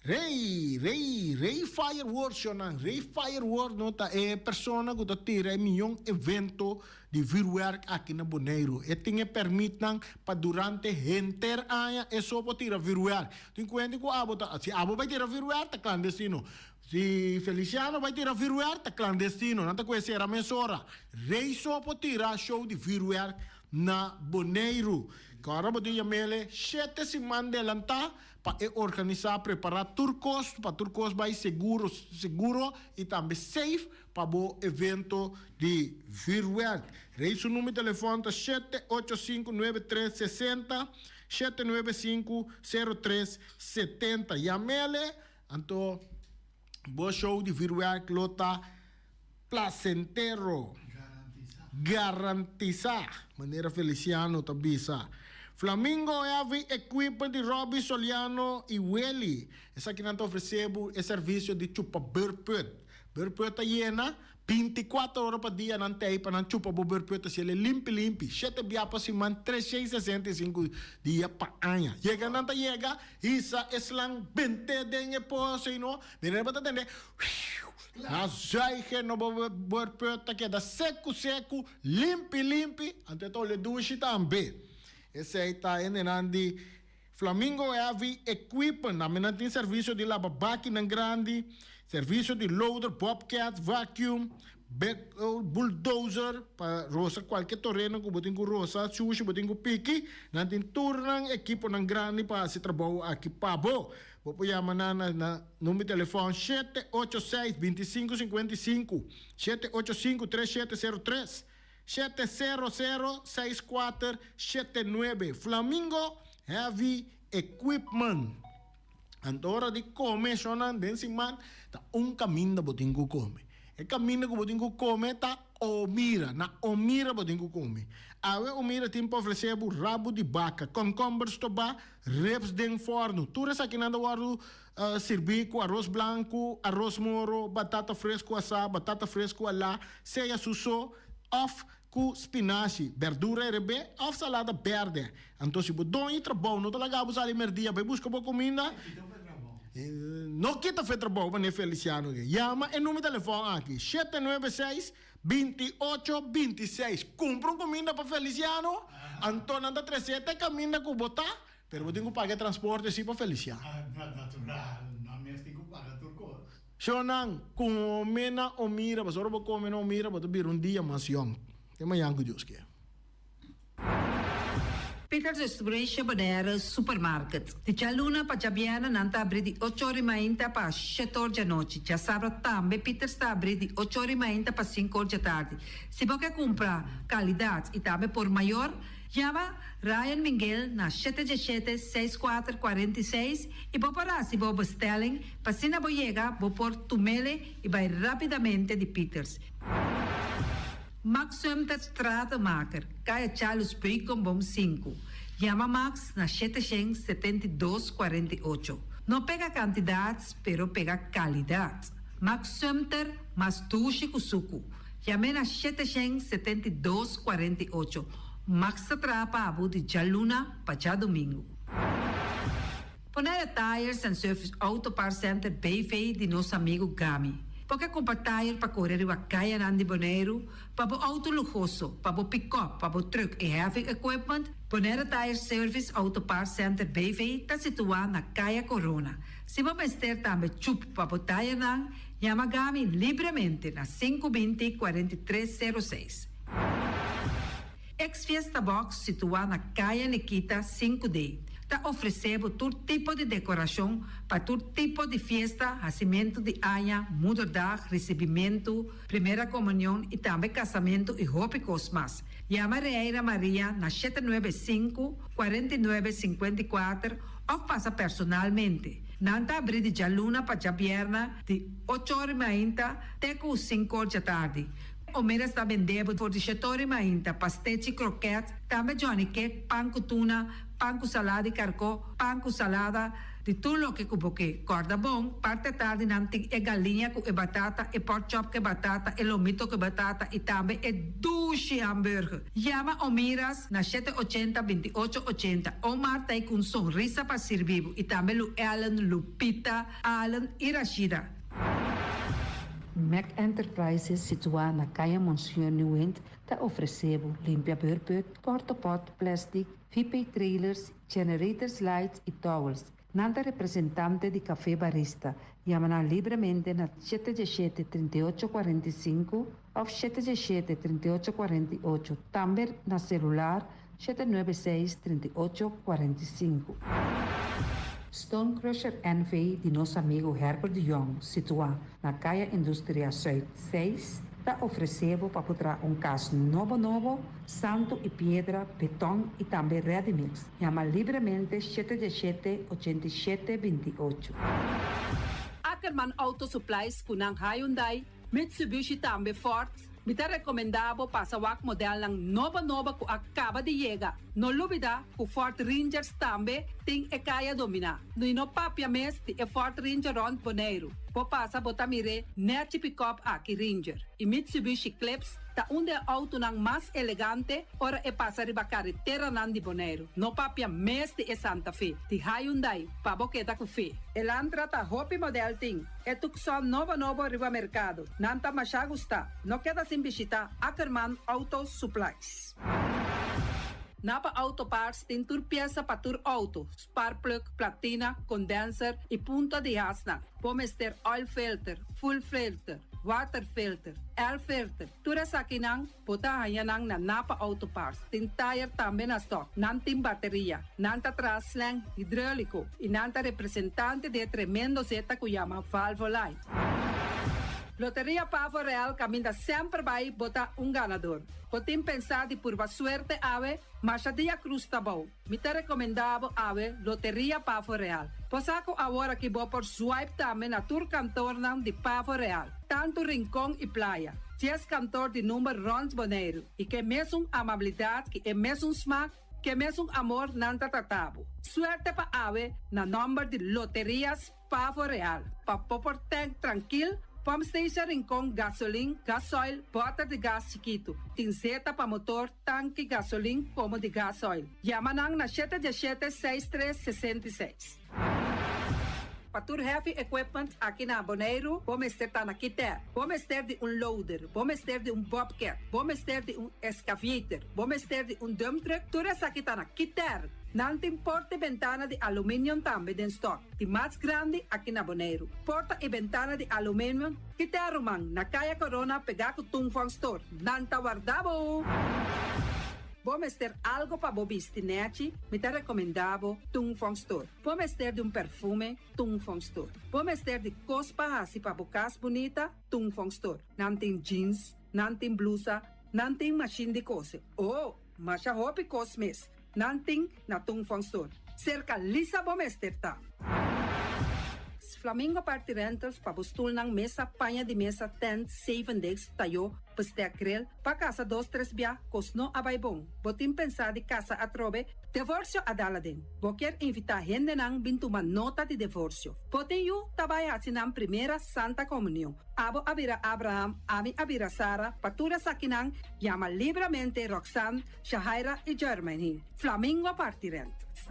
Rei, rei, rei fireworks shonnan. Rei fireworks no ta e persona ku ta tira e miyon evento di vuurwerk aki na Boneiru. E tin e permitnan pa durante henter aña e so por tira vuurwerk. Tin kuenta ku abo ta, si abo bai tira vuurwerk ta klandestino. Si Feliciano bai tira vuurwerk ta clandestino, nan ta koe sera mesora. Rey so por tira show di vuurwerk na Boneiru. Ora bo tin yamele shete siman delantá pa e organisa prepara tur kos pa tur kos bai seguro seguro y tambe safe pa bo evento di vuurwerk. Rey su numero di telefon ta shete ocho sinku nuebe tres sesenta, shete nuebe sinku sero tres setenta. Yamele. Anto bo show di vuurwerk lo ta placentero. Garantisa. Manera Feliciano ta bisa. Flamingo Heavy Equipment di Robby Soliano y Willy. Esakinan ta ofrece bo e servicio di chupa beurput. Beurput ta yena Binticuater ora pa dia nan ta ei pa nan chupa bo berpio ta siel e limpi limpi, shete bia pa siman, tresha i sesenta i sinku dia pa aña. Yega nan ta yega, hisa e slang bent'é den e pos ei no, mira bo ta tende wiuw, na zuige no bo berpio ta keda seku seku, limpi limpi, anto e ta ole dushi tambe. Esei ta hendenan di Flamingo Heavy Equipment, tambe nan tin servicio di laba bakinan grandi, servicio di loader, bobcat, vacuum, backhoe, bulldozer pa rosa cualkier toreno cu bo tin cu rosa, sushi bo tin cu piki, nan tin tur nan equiponan grandi pa haci trabou aki pa bo. Bo por yama nan na na number di telefon shete ocho seis, bintisinco sinkuenta i sinku, shete ocho sinku, tres shete sero tres. 700 64 79 Flamingo Heavy Equipment. Anto ora di come shonnan den siman ta un caminda bo tin cu come. E caminda cu bo tin cu come ta Omira. Na Omira bo tin cu come. Awe Omira tin pa ofrece bo rabo di baca, concomber stoba, ribs den forno. Tur esakinan ta wordo Sirbí ku aros blanku, aros moro, batata fresku asá, batata fresku alá, sea su so òf ku spinashi, bèrdura erebé òf salada bèrdè. Anto si bo doño di trabou no ta laga bo sali mèrdia bai buska bo kuminda, No kita fe trabou pa ne Feliciano ke. Yama e numero telefon aki, 796 28 26. Kumpra un kuminda pa Feliciano, anto nan ta trese te kaminda ku bo ta, pero bo tin ku paga e transporte si pa Feliciano. Natural, nan mes tin ku paga tur kos. Shonnan, kome na Omira, pasobra ora bo kome na Omira bo ta bira un dia mas yòn. Te mañan ku Dios ke. Peters Distribution Bonaire Supermarket. Di djaluna pa djabièrnè nan ta abrí di ocho or i mainta pa shete or djanochi. Djasabra tambe Peters ta abrí di ocho or i mainta pa sinku or djatardi. Si bo ke kumpra kalidat i tambe por mayor, yama Ryan Minguel na shete djeshete, seis kuater, 46 i bo por hasi bo bestelling pa asina bo yega bo por tumele i bai rapidamente di Peters. Max Sumter Stratenmaker, Kaya Charles Beukenboom sinku. Yama Max na 772 48. No pega kantidat, pero pega kalidat. Max Sumter, mas dushi ku suku. Yam'é na 772 48. Max ta traha pa bo di djaluna pa djadumingu. Bonaire Tires and Service Auto Parts Center BV di nos amigu Gami. Bo ke kumpra tire pa kore riba kayanan di Boneiru, pa bo outo luhoso, pa bo pikòp, pa bo trùk i heavy equipment? Bonaire Tire Service Auto Parts Center BV ta situá na Kaya Corona. Si bo mester tambe chup pa bo tayernan, yama Gami libremente na 520 43 06. Ex Fiesta Box situá na Kaya Nikita 5D ta ofresé bo tur tipo di dekorashon pa tur tipo di fiesta, hasimentu di aña, moederdag, risibimentu, primera komunion i tambe kasamentu i hopi kos mas. Yama Reira Maria na 795, 49, 54 òf pasa personalmente. Nan ta abrí di djaluna pa djabièrnè di ocho or i mainta te ku sinku or djatardi. Omeras ta bende bo for di shetori mainta, pastechi, kroket, tambe johnny cake, pan ku tuna, pan ku salada di karkó, pan ku salada, di tur loke ku bo ke. Kòrda bon, parti atardi nan tin e galiña ku e batata, e pork chop ku e batata, e lomito ku e batata i tambe e dushi hamburger. Yama Omiras na 780 28 80. Omar ta ei ku un sonrisa pa sirbi bo i tambe Lu Ellen, Lupita, Allen i Rashida. Mac Enterprises situá na Kaya Monseñor Nieuwind ta ofresé bo limpia beurput, portopot, plastic, VP trailers, generators lights i towels. Nan ta representante di Café Barista. Yama nan libremente na 717 38 45 òf 717 38 48, tambe na selular 796 38 45. Stone Crusher NV di nos amigu Herbert de Jong, situá na Kaya Industria Zuid 6, ta ofresé bo pa por traha un kas nobo nobo, santu i piedra, beton i tambe ready mix. Yama libremente 717 87 28. Ackerman Auto Supplies ku nan Hyundai, Mitsubishi tambe Ford. Mi ta rekomendá bo pasa wak modelnan nobo nobo ku a kaba di yega. No lubidá ku Ford Rangers tambe tin e kaya dominá. I no papia mes di e Ford Ranger rònt Boneiru. Bo pasa bo ta mir'é nèchi pikòp aki Ranger. I Mitsubishi Eclipse ta un di e outonan mas elegante ora e pasa riba kareteranan di Boneiru. No papia mes di e Santa Fe di Hyundai pa bo keda ku fe. Elantra ta hopi modèl tin. E Tucson nobo nobo riba merkado. Nan ta masha gustá. No keda sin bishitá Ackerman Auto Supplies. Napa Auto Parts tin tur piesa pa tur outo, spark plug, platina, condenser i punta di hasnan. Bo mester oil filter, fuel filter, water filter, air filter, tur esakinan Bo ta haña nan na Napa Auto Parts. Tin tayer tambe na stock. Nan tin bateria. Nan ta traha slang hidreulico y nan ta representante di e tremendo zeta cu yama Valvoline. Loteria Pavo Real caminda semper bay bo ta un ganador. Bo tin pensa di purba suerte awe? Masha dia cruz ta bou. Mi ta recomenda bo awe Loteria Pavo Real. Bo sa cu awor aki bo por swipe tambe na tur kantornan di Pavo Real, tantu Rincon y Playa. Dies kantor di number rond Boneiru y ke mesun amabilidad ki e mesun smak, ke mesun amor nan ta trata bo. Suerte pa awe na nomber di Loterias Pavo Real, pa bo por tank trankil, pump station Rincon, gasolin, gasoil, bòter di gas chikitu, tin zeta pa motor, tanki gasolin komo di gasoil. Yama nan na 717 63 66. Pa tur heavy equipment aki na Boneiru, bo mester ta na Kiter. Bo mester di un loader, bo mester di un bobcat, bo mester di un excavator, bo mester di un dump truck, tur esaki ta na Kiter. Nan tin porta y bentana di aluminium tambe den stock, di mas grandi aki na Boneiru. Porta y bentana di aluminium, Kiter ruman, na Kaya Corona pegá ku Tung Fong Store. Nan ta warda bo! Bo mester algo pa bo bisti nechi? Mi ta recomenda bo Tung Fong Store. Bo mester di un perfume? Tung Fong Store. Bo mester di cos pa haci pa bo cas bunita? Tung Fong Store. Nan tin jeans, nan tin blusa, nan tin machine di cose. Oh, masha hopi cos mes. Nan tin na Tung Fong Store. Cerca Lisa bo mester ta. Flamingo Party Rentals pa bo stulnan, mesa, paña di mesa, tent, zevendegs, tayo, bestek grill, pa casa dos tres bia, cos no a bay bon. Bo tin pensa di casa atrobe? Devorcio a dal aden. Bo kier invita hendenan bin tuma nota di devorcio. Bo tin yu ta bay haci nan primera Santa Comunion. Abo a bira Abraham, ami a bira Sara, pa tur esakinan yama libramente Roxanne, Shahaira y Jermaine. Flamingo Party Rentals.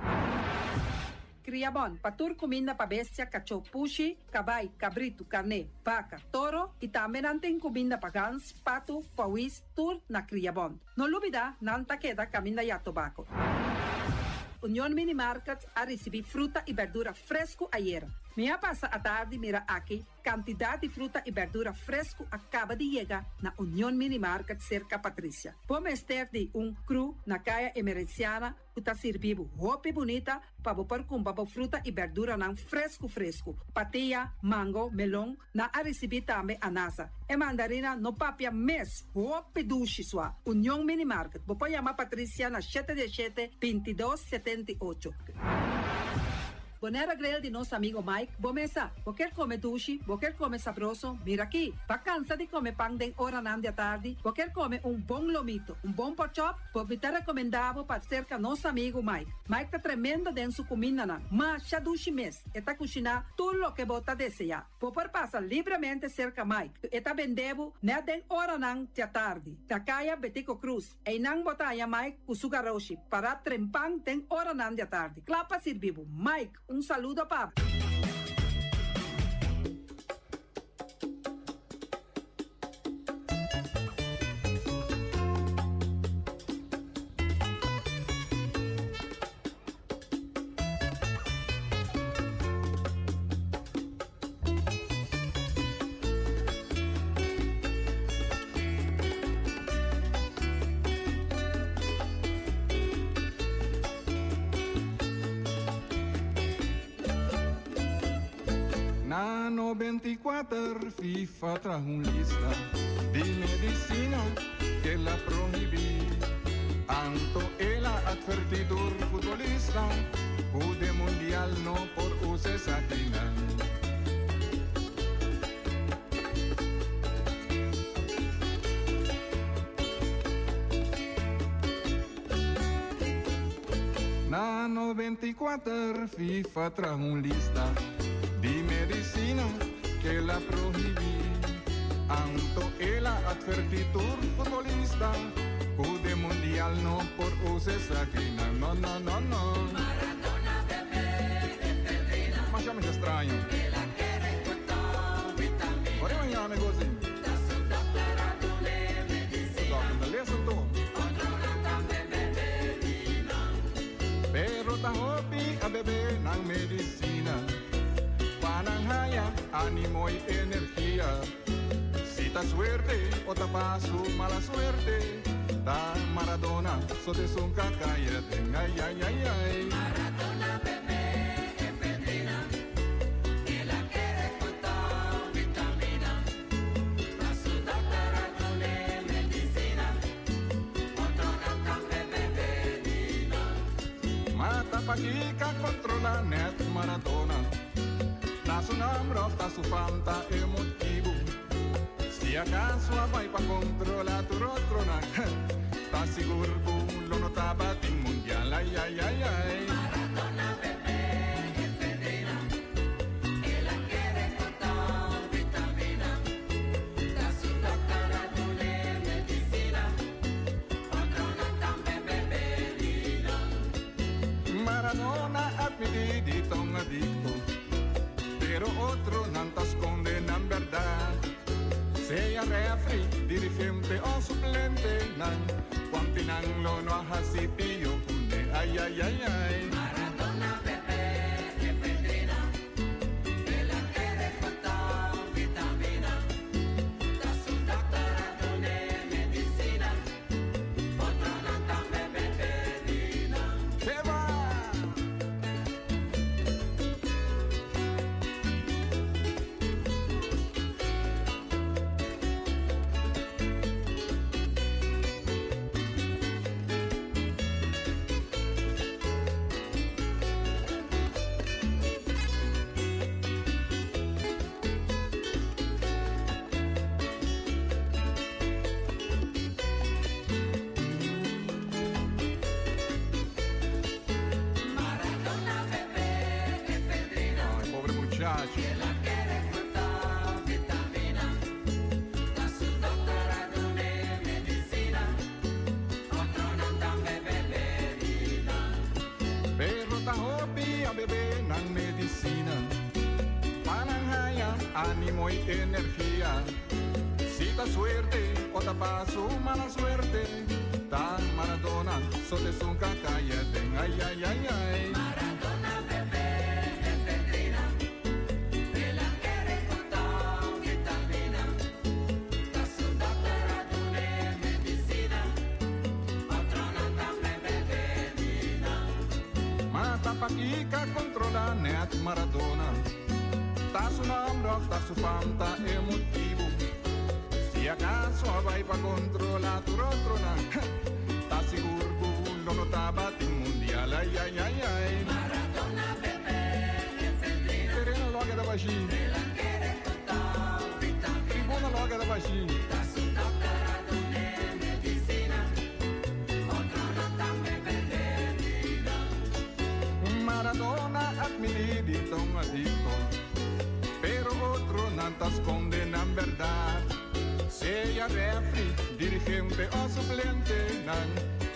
Kria bon pa tur kuminda pa bestia, kachó, pushi, kabai, kabritu, karné, baka, toro i tambe nan tin kuminda pa gans, patu, pawis, tur na Kria Bon. No lubida nan ta keda kaminda ya tobako. Union Mini Market a risibí fruta i berdura fresku ayera. Mi a pasa atardi mira aki Kantidat di fruta i bèrdura fresku a kaba di yega na Union Mini Market serka Patricia. Bo mester di un kru na Kaya Emerenciana ku ta sirbi bo hopi bunita pa bo por kumpra bo fruta i bèrduranan fresku fresku. Patia, mango, melon, nan a risibí tambe anasa. E mandarina no papia mes, hopi dushi sua. Union Mini Market, bo por yama Patricia na shete diesshete, bintidos, 78. Bonera Grill di nos amigo Mike, bo mesa. Bo kier come dushi, bo kier come sabroso, mira aki. Ba cansa di come pan den oranan di atardi, bo kier come un bon lomito, un bon porkchop, bo mi ta recomenda bo pa cerca nos amigo Mike. Mike ta tremendo den su cumindanan, masha dushi mes, e ta cushina tur loke bo ta desea. Bo por pasa libremente cerca Mike, e ta bende bo net den oranan di atardi, na caya Betico Croes. Einan bo ta haña Mike ku su garoshi pará trempan den oranan di atardi, kla pa sirbi bo. Mike, un saludo pa bo. Na 94 FIFA traha un lista di medisina ku el a prohibí. Anto el a atvertí tur futbolista ku den mundial no por usa esakinan. Na 94 FIFA traha un lista di medisina ku el a prohibí. Anto el a atvertí tur futbolista ku den mundial no por usa esakinan. No, no, no, no. Maradona bebe efedrina. Masha masha straño. El a kere ku tur vitamina. Ora mañana mi gosi. Ta su dokter a dun'é medisina. Dokter ta lesa anto. Otronan tambe bebe di nan. Pero ta hopi a bebe nan medisina. Pa nan haña animo i energia. Si ta suerte o ta pa su mala suerte. Ta Maradona so t'esun k'a kai aden. Ai, ai, ai, ai. Maradona bebe efedrina. El a kere ku tur vitamina. Ta su dokter a dun'é medisina. Otronan tambe bebe di nan. Ma ta pakiko a kontrolá nèt Maradona. Ta su nòmber òf ta su fam ta e motibu. Si akaso a bai pa kontrolá tur otronan, ta sigur ku lo no tabatin mundial. Ai, ai, ai, ai. Maradona bebe efedrina. El a kere ku tur vitamina. Ta su dòkter a dun'é medisina. Otronan tambe bebe di nan. Maradona a admití di ta un adikto. Sea refri, dirigente o suplente nan Cuantinan lo no hasi pio cune Ay, ay, ay, ay Maradona bebe efedrina, el a kere cu ta vitamina. Ta su doctor a dun'e medicina, otronan tambe bebe di nan. Beba! Maradona bebe efedrina. Ay, pobre muchacho. El a kere cu ta vitamina. Ta su doctor a dun'e medicina. Otronan tambe bebe di nan. Pero ta hopi a bebe nan medicina Pa nan haya animo y energia Si ta suerte o ta pa su mala suerte Ta Maradona so t'esun ca cay aden Ay ay ay ay. Maradona bebe efedrina El a kere cu ta vitamina Ta su doctor a dun'e medicina Otronan tambe bebe di nan. Ma ta pakico a controla net Maradona? Ta su nomber of ta su fam ta e motibo? Si acaso a bay pa controla tur otronan, ta sigur cu lo no tabatin mundial. Ay, ay, ay, ay. Maradona bebe efedrina. Tereno lo a keda bashi. El a kere cu ta vitamina. Tribuna lo a keda bashi. Ta su dokter a dun'e medicina. Otronan tambe bebe di nan. Maradona a admiti di ta un adicto, pero otronan ta sconde nan berdad. Sea refri, dirigente o suplente nan,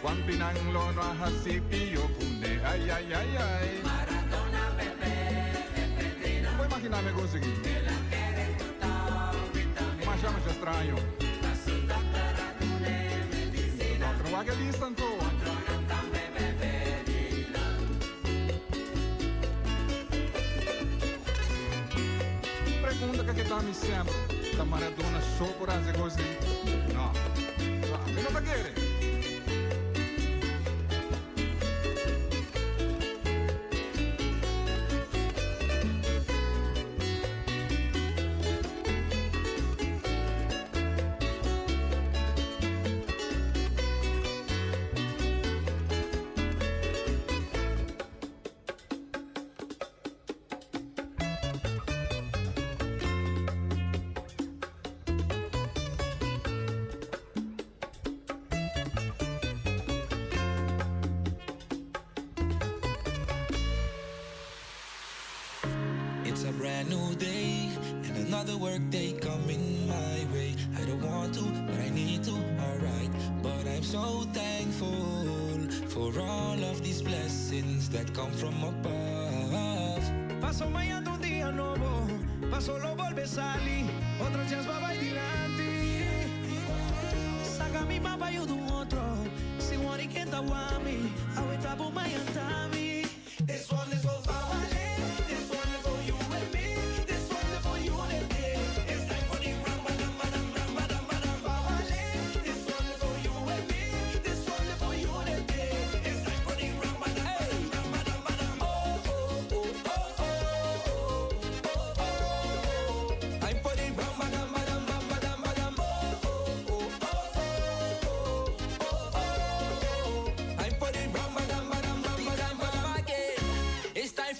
cuantinan lo no a haci pio cune. Ay, ay, ay, ay. Maradona bebe efedrina. Bo imagina mi con sigui? El a kere cu ta vitamina. Masha, masha straño. Ta su dokter a dun'e medicina. Dokter, wak e lista anto. Otronan tambe bebe di nan. Pregunta cu a keda mi semper, ta Maradona so por haci cos ei? No. Mi no ta kere. It's a brand new day and another work day coming my way. I don't want to, but I need to, alright. But I'm so thankful for all of these blessings that come from above. Paso mañan ta un dia nobo, paso lo bolbe sali, otro chance pa bai dilanti. Saca mi man pa yuda un otro, si wori ken ta wami, awe ta bo mañan ta mi. This one is for family, this one is for you and me, this one is for unity. It's time for the rambadam badam rambadam badam family. This one is for you and me, this one is for unity. It's time for the rambadam badam rambadam badam. Oh oh oh oh oh oh oh. I'm for the rambadam badam badam badam. Oh oh oh oh oh oh oh. I'm for the rambadam badam badam badam. It's time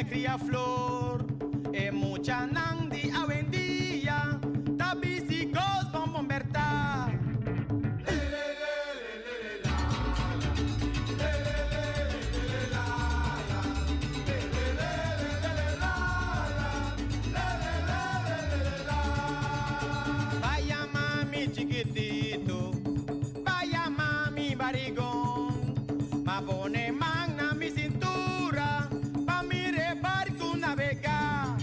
ke cria flor. E mucha nang di awendia, ta busy goes bom bom berta. Vaya mami chiquitito, vaya mami barigón, ma pone magna mi cintura, pa mire barco navegar.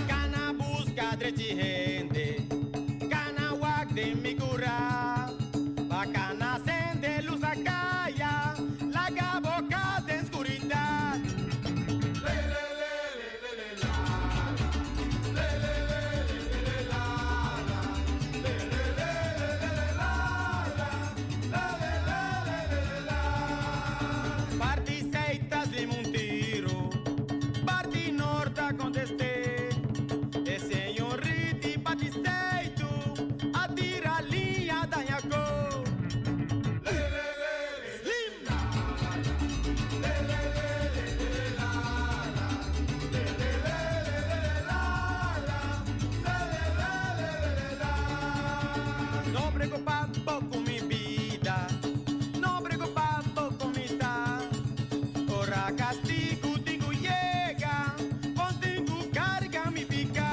Cana busca drechi gente, cana wak de mi cura, bacana sende luz a calla, la boca de oscuridad. Parti seitas de un tiro, parti norta contesté. E señoriti patisteito, a tira linha dañaco. No preocupa poco mi vida, no preocupa poco mi ta. Ora castigo tingu llega, pontingu carga mi pica.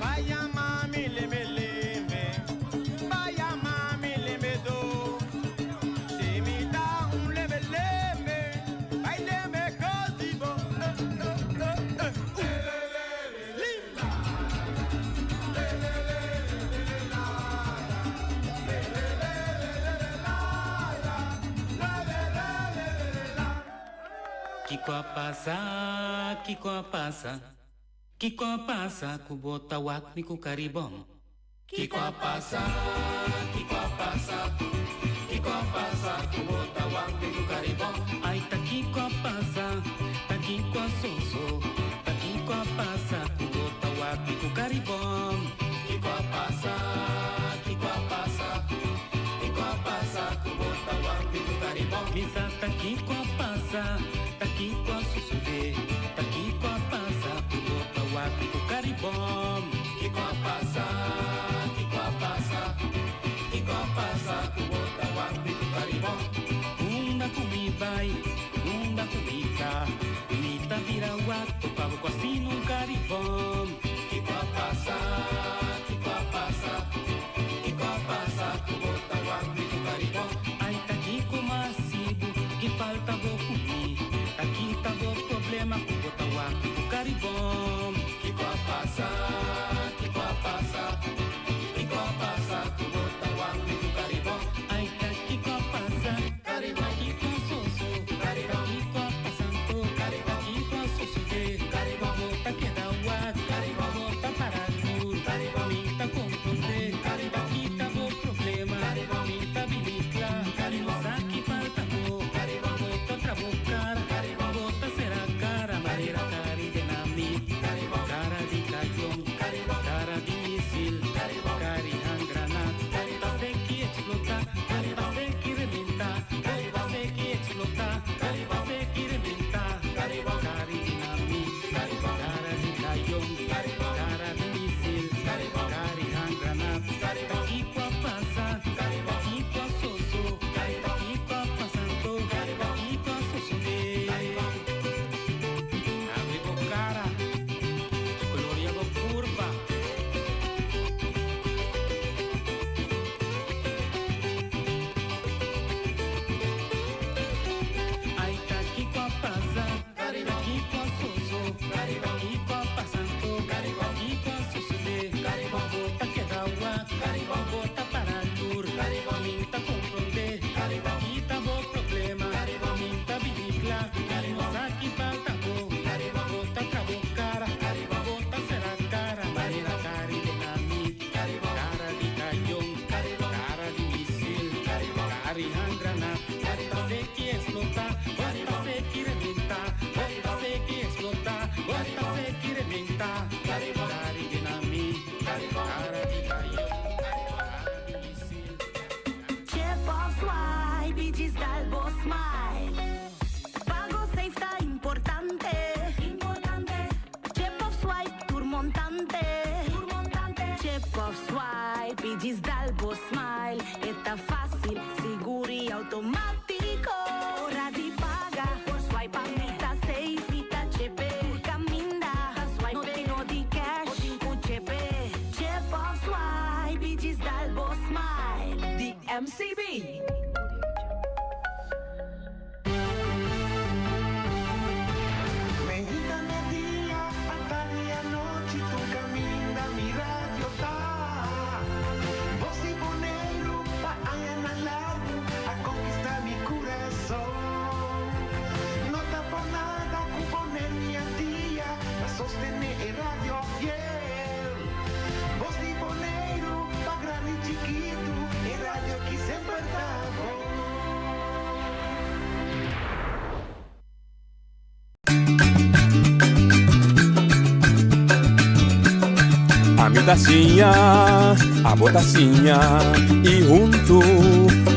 Vaya mami leme leme, vaya mami leme do. Si mi da un leme leme, baileme cosibo. Kiko a pasa, kiko a pasa, kiko a pasa, kubota wak mi ku karibom. Kiko a pasa, kiko a pasa, kiko a pasa, kubota wak mi ku karibom. Ai ta kiko a pasa, ta kiko a soso, ta kiko a pasa, kubota wak mi ku karibom. Kiko a pasa, kiko a pasa, kiko a pasa, kubota wak mi ku karibom. Misa ta kiko a pasa, ta kiko a susude, ta kiko a pasa, kubota wak mi ku karibom. Kiko a pasa, kiko a pasa, kiko a pasa, kubota wak mi ku karibom. Unda kumi bai, unda kumi ta, mita vira wak, topavo quasi num caribom. Kiko a pasa, kiko a pasa, kiko a pasa, kubota wak mi ku karibom. Ai ta kiko masibu, que falta bo kumi, ta kita bo problema, kubota wak mi ku karibom. Kiko a pasa, smile. Pago safe ta importante. Importante. Chip of swipe tur montante. Tur montante. Chip of swipe y djis dal bo smile. E ta facil, sigur y automatico. Ora di paga por swipe pa mi ta safe mi ta chepe. Tur caminda ta swipe no tin no di cash bo tin cu chepe. Chip of swipe y djis dal bo smile. Di MCB. Meinta merdia, atardi anochi tur caminda mi radio ta. Bos di Boneiru pa añanan largu a conquista mi curason. No ta por nada cu Boneiru y Antia ta sostene e radio fiel. Bos di Boneiru pa grandi y chikitu e radio ki semper ta bon. Ami ta siña, abo ta siña y huntu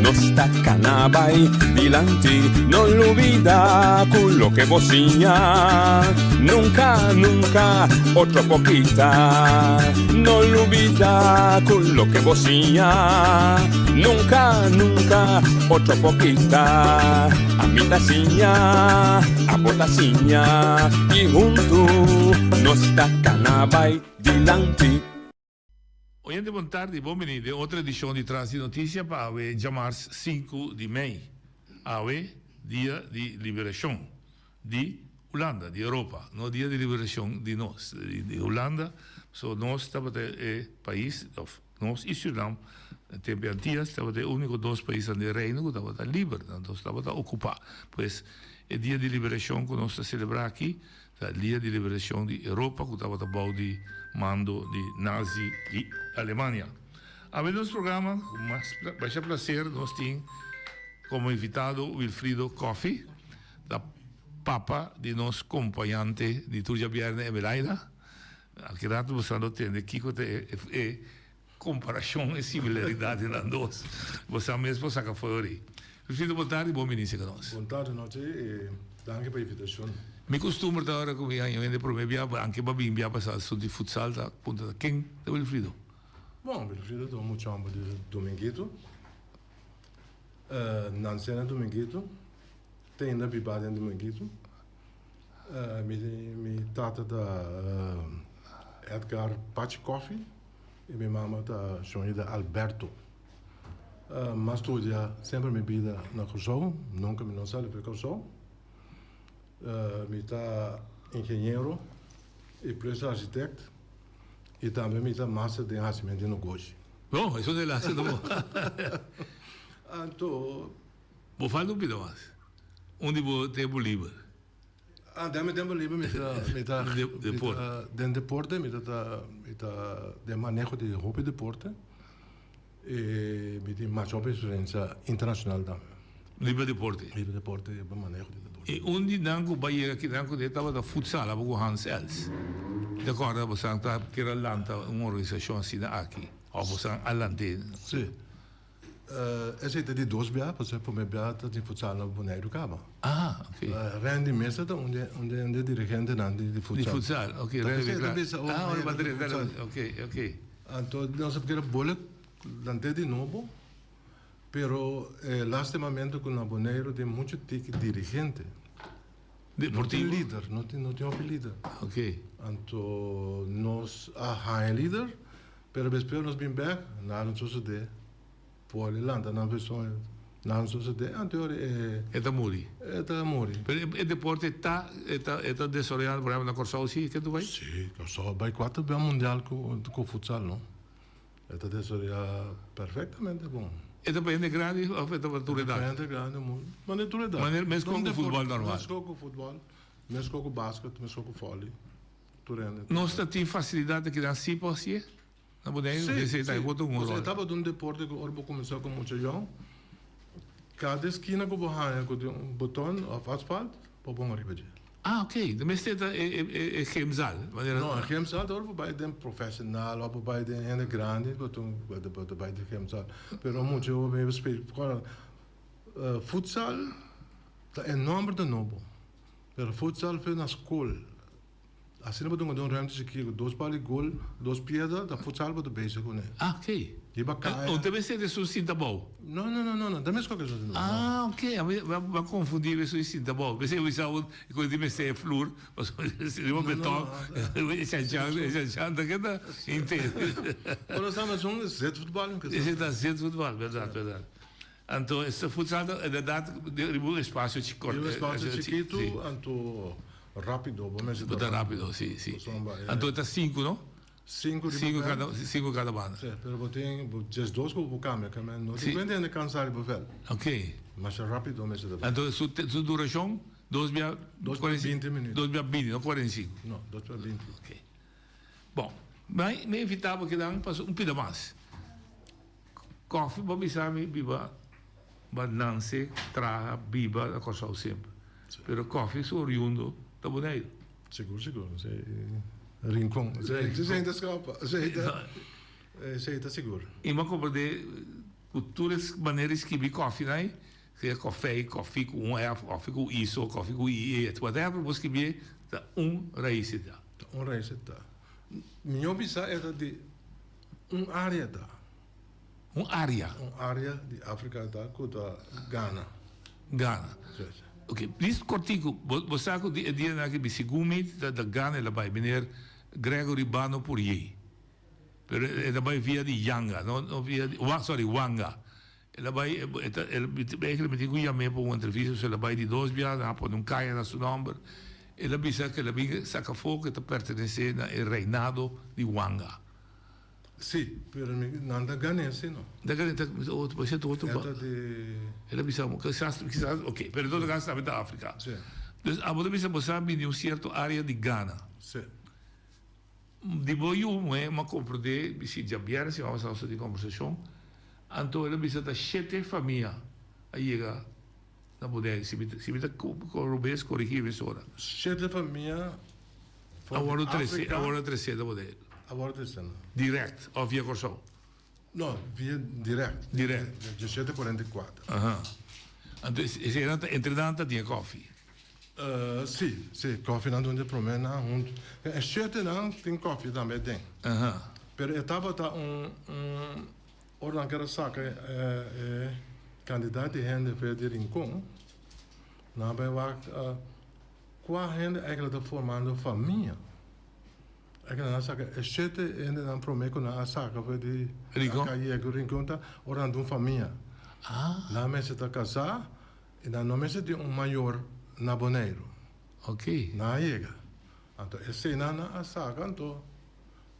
nos ta cana bay dilanti. No lubida cu loke bo siña nunca, nunca otro por kita. No lubida cu loke bo siña nunca, nunca otro por kita. Ami ta siña, abo ta siña y huntu nos ta cana bay dilanti. Oyente bon tardi, bon bini den otro edicion di Tras di Noticia pa awe djamars sinku di mei. Awe dia di liberacion di Hulanda, di Europa, no dia di liberacion di nos, di Hulanda, so nos tabata e pais of Nos i Surinam na tempu di Antias tabata e úniko dos paisnan den Reino ku tabata liber, nan dos tabata okupá. Pues, e dia di liberashon ku nos ta selebrá aki ta dia di liberashon di Europa ku tabata bou di mando di Nazi di Alemania. Awe nos programa ku mas masha plaser nos tin komo invitado Wilfrido Coffie, ta papa di nos kompañante di tur djabièrnè Emelaida. Aki rato boso lo tende kiko ta e komparashon, e similaridat di nan dos. Boso mes por saka for ori. Wilfrido, bon tardi, bon bini seka nos. Bon tardi nochi i danki pa invitashon. Mi kustumber ta ora ku mi haña hende promé bia, anke bo a bin bia pasá asuntu di futsal ta puntra ta ken ta Wilfrido? Bon, Wilfrido ta un mucha homber di Dominguito. Nanse na Dominguito, te ainda biba den Dominguito. Mi mi tata ta Edgar Pachi Coffie y mi mama ta Shonida Alberto. M'a studia semper mi bida na Kòrsou, nunka mi no sali for Kòrsou. Mi ta ingeniero y plus architect y tambe mi ta master den hasimentu di negoshi. Bon, esun de laatste no. Anto. Bo falta un pida mas. Un di bo tempu liber. Ah, den mi tempu liber mi ta, mi ta, mi ta den deporte, mi ta ta, mi ta den maneho di hopi deporte y mi tin masha hopi experiencia internacional tambe. Riba deporte? Riba deporte, riba maneho di deporte. Y un di nan cu bai yega kinan cu tabata futsal abo cu Hans Els. Mi ta corda bosan ta kier a lanta un organisacion asina aki, of bosan a lant'e. Si. Esei ta di dos bia, pasobra e promé bia ta tin futsal na Boneiru kaba. Ah, ok. Randy Mesa ta un di un di un di e dirigentenan di di futsal. Di futsal, ok. Ta Randy p'esei ta bisa ora Ah, ora di drenta, futsal. ok, ok. Anto nos a kere bole lant'é di nobo, pero e lastimamente ku na Boneiru tin muchu tiki dirigente. Deportivo? No tin lider, no tin no tin hopi lider. Ok. Anto nos a haña lider. Pero despues nos bin bek, nada no sosode. Poli lanta nan verson, nada no sosode. Anto ora e. E ta muri. E ta muri. Pero e deporte ta, e ta, e ta desaroyando por ehempel na Kòrsou si? Ke tu bai? Si, Kòrsou a bai kuater bia mundial ku ku futsal no. E ta desaroyá perfektamente bon. E ta pa hende grandi òf e ta pa tur edat? E ta pa hende grandi, manera tur edat. Manera meskos ku futbòl normal. Meskos ku futbòl, meskos ku basket, meskos ku vòli. Nos ta tin facilidad aki nan si por hacié na Boneiru? Sí, Esey ta sí. bota un Pasobra rol. e tabata un deporte ku ora bo kuminsá ku mucha yòn, kada eskina ku bo haña ku tin un boton òf asfalt, bo pon ariba dje. Ah, ok. Ta mester ta e e e gymzaal, manera. No, e gymzaal ta ora bo bai den professional òf bo bai den hende grandi, bo ta bo ta bai den gymzaal. Pero mucha hopi speel, futsal. Ta e nòmber ta nobo, pero futsal fe na skol. Asina bo ta un ruimte chikí ku dos pal di gol, dos piedra, ta futsal bo ta bezig kuné. Ah, ok. Riba kaya. Un ta mester esun sinta abou? No, no, no, no, no ta mes ku esun sinta abou. Ah, ok. Ami a konfundí ku esun sinta abou. P'esei mi sa ku di mester e flur, pasobra riba beton, e chanchan, e chanchan ta keda henter. Ora sa esun zetvoetbal. Esei ta zetvoetbal, bèrdat, bèrdat. Anto e futsal ta inderdaad riba un espacio chikot. Riba un espacio chikitu, anto rapido, bo mester ta rapido. Bo ta rapido, si, si. Anto e ta sinku, no? Sinku riba veld. Sinku kada banda. Si, pero bo tin diesdos ku bo por kambia, ke men no tin ku hende kansa riba veld. Ok. Masha rapido mester ta. Anto su durashon, dos bia. Dos bia binti minuut. Dos bia binti, no 45. No, dos bia binti. Ok. Bon, mi invita bo kinan pa un pida mas. Kòfi bo bisa mi biba ba nanse, traha, biba na Kòrsou semper. Pero kòfi su oriundo ta Boneiru. Sigur sigur, esei Rincon. Esei ta skapa, esei ta sigur. I mi a komprendé ku tur e manera di skibi kòfi nan ei, sea kòfei, kòfi ku un èf, kòfi ku iso, kòfi ku i e, whatever bo skibié, ta un rais e ta. Ta un rais e ta. Mihó bisa e ta di Un área ta. Un área. Un área di Afrika ta ku ta Ghana. Ghana. Yes. Ok, please kortiku, bo bo sa ku di e dianan aki segun mi ta ta Ghana el a bai, meneer Gregory Bano Pourier. Pero el a bai via di Yanga, no no via di, sorry Wanga. El a bai, e ta, el, eigenlijk mi tin ku yam'é pa un entrevista, so el a bai di dos bia, nan a pone un kaya na su nòmber. El a bisa ku el a bin saka afó ku e ta pertenesé na e reinado di Wanga. Sí, pero mi, nan ta gan'é si no. Ta gan'é, ta, otro, bo siento otro E ta di. El a bisa, kisas, kisas, ok, pero en todo caso tambe ta Afrika. Sí. Dus abo ta bisa bo sa bini un sierto área di Ghana. Sí. Di bo yu muhé m'a komprendé bisi djabièrnè siman pasá nos ta tin kombersashon, anto el a bisa ta shete famia a yega na Boneiru, si mi si mi ta robes korigí mi mesora. Shete famia for A di wòrdu tresé, Afrika. a wòrdu tresé na Boneiru. A wòrdu tresé na. Dirèkt òf via Kòrsou? No, via dirèkt. Dirèkt. Djeshete kuarenta i kuater. Aha. Anto eseinan ta entre nan ta tin e kòfi. Sí, sí, kòfinan ta un di e proménan huntu. E shetenan tin kòfi tambe aden. Pero e tabata un, un, ora nan ker a saka e kantidat di hende for di Rincon, nan a bai wak kua hende eigentlik ta formando famia. Eigentlik nan a saka e shete hendenan promé ku nan a saka for di Rincon ta ora nan ta un famia. Nan mester ta kasá. I nan no mester tin un mayor na Boneiru. Ok. Nan a yega. Anto eseinan nan a saka anto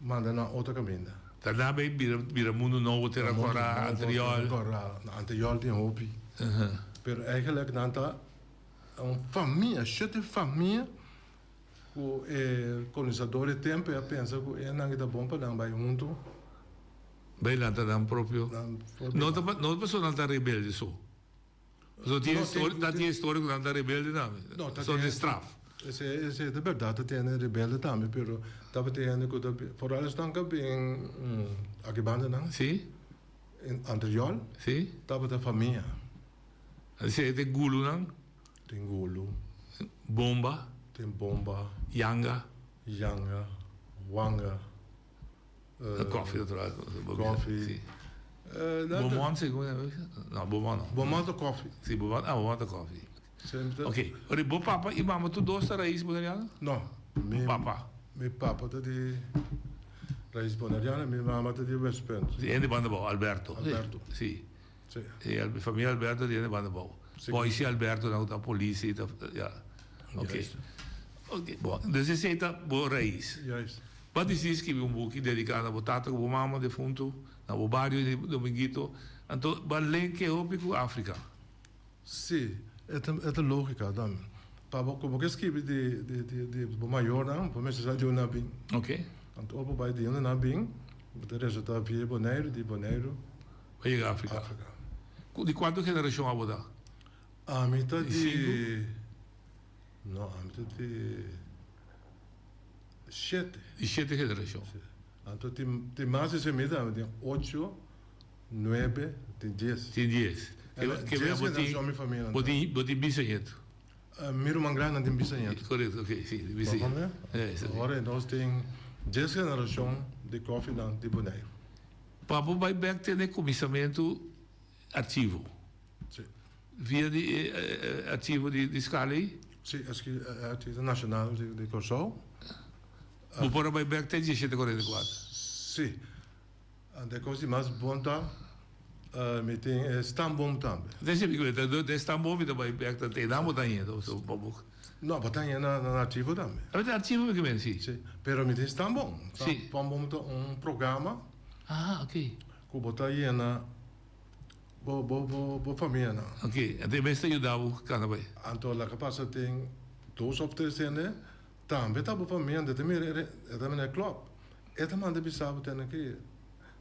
manda nan otro kaminda. Ta nan bay bira bira Mundu Nobo, Tera Kòrá, Antriòl. Tera Kòrá. Na Antriòl tin hopi. Pero eigenlijk nan ta un famia, shete famia ku e kolonisador e tempu a pensa ku e nan ta bon pa nan bay huntu. Bay lanta nan propio. No ta no ta pasobra nan ta rebelde so. Pasobra tin historia, ta tin historia ku nan ta rebelde tambe. No, ta Soort tin di straf. Esei, esei ta bèrdat, ta tin hende rebelde tambe, pero tabatin hende ku ta, foral esnan ku a bin aki bandanan. Si. In Antriol. Si. Tabata famia. Esei tin gulunan. Tin gulu. Bomba. Tin bomba. Yanga. Yanga, wanga. Koffie natural. Koffie. Bomon si No, bomon no. Bomon ta koffie. Si, bomon, ah, bomon ta koffie. Ok, ora bo papa i mama tur dos ta rais boneriano? No. Mi papa. Mi papa ta di rais boneriano, mi mama ta di Westpunt. Si, hende banda bou, Alberto. Alberto. Si. Si. Si, famia Alberto di hende banda bou. Boise Alberto nan ku ta polisie, ta, ya. Ok. Ok, bon, dus esei ta bo rais. Juist. Bo a disidí skibi un buki dediká na bo tata ku bo mama defuntu, na bo bario di Dominguito, anto bo a lenke hopi ku Afrika. Sí, e ta e ta lógika tambe. Pa bo ku bo ke skibi di di di di bo mayornan, bo mester sa di unda nan a bin. Ok. Anto ora bo bai di unda nan a bin, bo ta resultá via Boneiru, di Boneiru. Bo yega Afrika. Afrika. Di kuantu generashon abo ta? Ami ta Di di. sinku? No, ami ta di. Shete. Di shete generashon. Si. Anto tin tin mas di semita tambe, tin ocho, nuebe, tin dies. Tin dies. Ke Ke dies bo tin generashon mi famia nan bo ta. tin bo tin bisañetu. Mi ruman grandi tin bisañeto. Korekto, oké, si, di bisañeto. Ora nos tin dies generashon di kòfinan di Boneiru. Pa bo bai bèk te na e kuminsamentu archivo. Si. Via di e archivo di skala ei? Si, Archivo Nashonal di Kòrsou. Bo por a bai bèk te diesshete kuarenta i kuater? Si. Ante kos di mas bon ta mi tin e stamboom tambe. Dese mi ku ta e stamboom mi ta bai bèk ta te nan bo ta haña pa bo. No, bo ta haña na archivo tambe. A mi tin archivo mi ke men si. Si, pero mi tin stamboom. Si. Stamboom ta un programa. Ah, ok. Ku bo ta yena bo bo bo bo famianan. Ok, anto e mes ta yuda bo kana bai. Anto loke pasa tin dos of tres hende tambe ta bo famia, anto e ta mira e ta mira e klòp. E ta manda bisa bo tene ki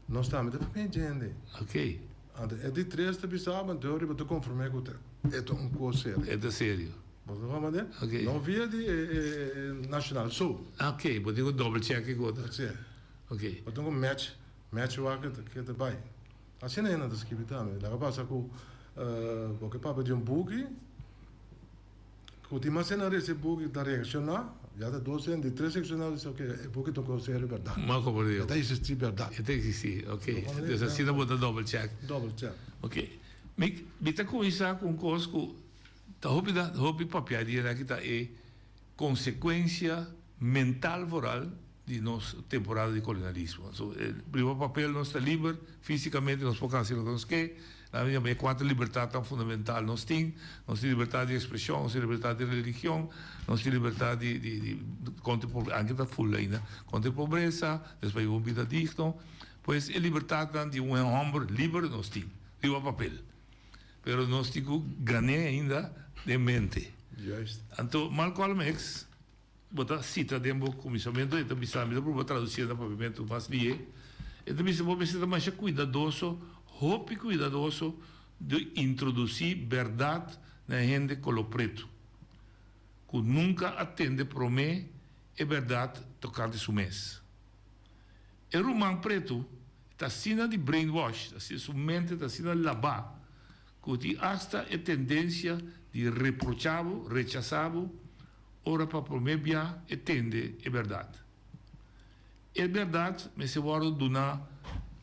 nos tambe ta famia djende. Ok. Anto e di tres ta bisa bo anto riba ta konform'é ku ta e ta un kos serio. E ta serio. Bo ta wak manda? Ok. No via di e nashonal so. Ok, bo tin ku double check e kos. Si. Ok. Bo tin ku match, match wak ke ta bai. Asina hende ta skibi tambe. Laga pasa ku bo ke papia di un buki. Ku tin mas hende a recibi buki ta reacciona, ya ta dos hende, di tres reacciona bisa ok e buki ta un cosa serio berdad. Ma como digo. E ta existi berdad. E ta existi, ok. Dus asina bo ta double check. Double check. Ok. Mi mi ta cuminsa cu un cos cu ta hopi da hopi papia di esaki ta e consecuencia mental vooral di nos temporada di kolonialismo. So, riba papel nos ta liber, físikamente nos por hasi loke nos ke. Nan a yama e kuater libertatnan fundamental nos tin. Nos tin libertat di ekspreshon, nos tin libertat di religion, nos tin libertat di di di kontra e anke ta ful ainda, kontra e pobresa, despues un bida digno. Pues e libertatnan di un hòmber liber nos tin riba papel. Pero nos tin ku gan'é ainda den mente. Juist. Anto Malcolm X. Bo ta sita den bo kuminsamentu, e ta bisa, mi ta proba tradusié na papiamentu mas lié, e ta bisa bo mester ta masha kuidadoso, hopi kuidadoso di introdusí bèrdat na e hende koló pretu, ku nunka a tende promé e bèrdat tokante su mes. E ruman pretu ta asina di brainwash, su mente ta asina labá, ku tin asta e tendensia di reprochá bo, rechasá bo, ora pa promé bia e tende e bèrdat. E bèrdat mester wòrdu duná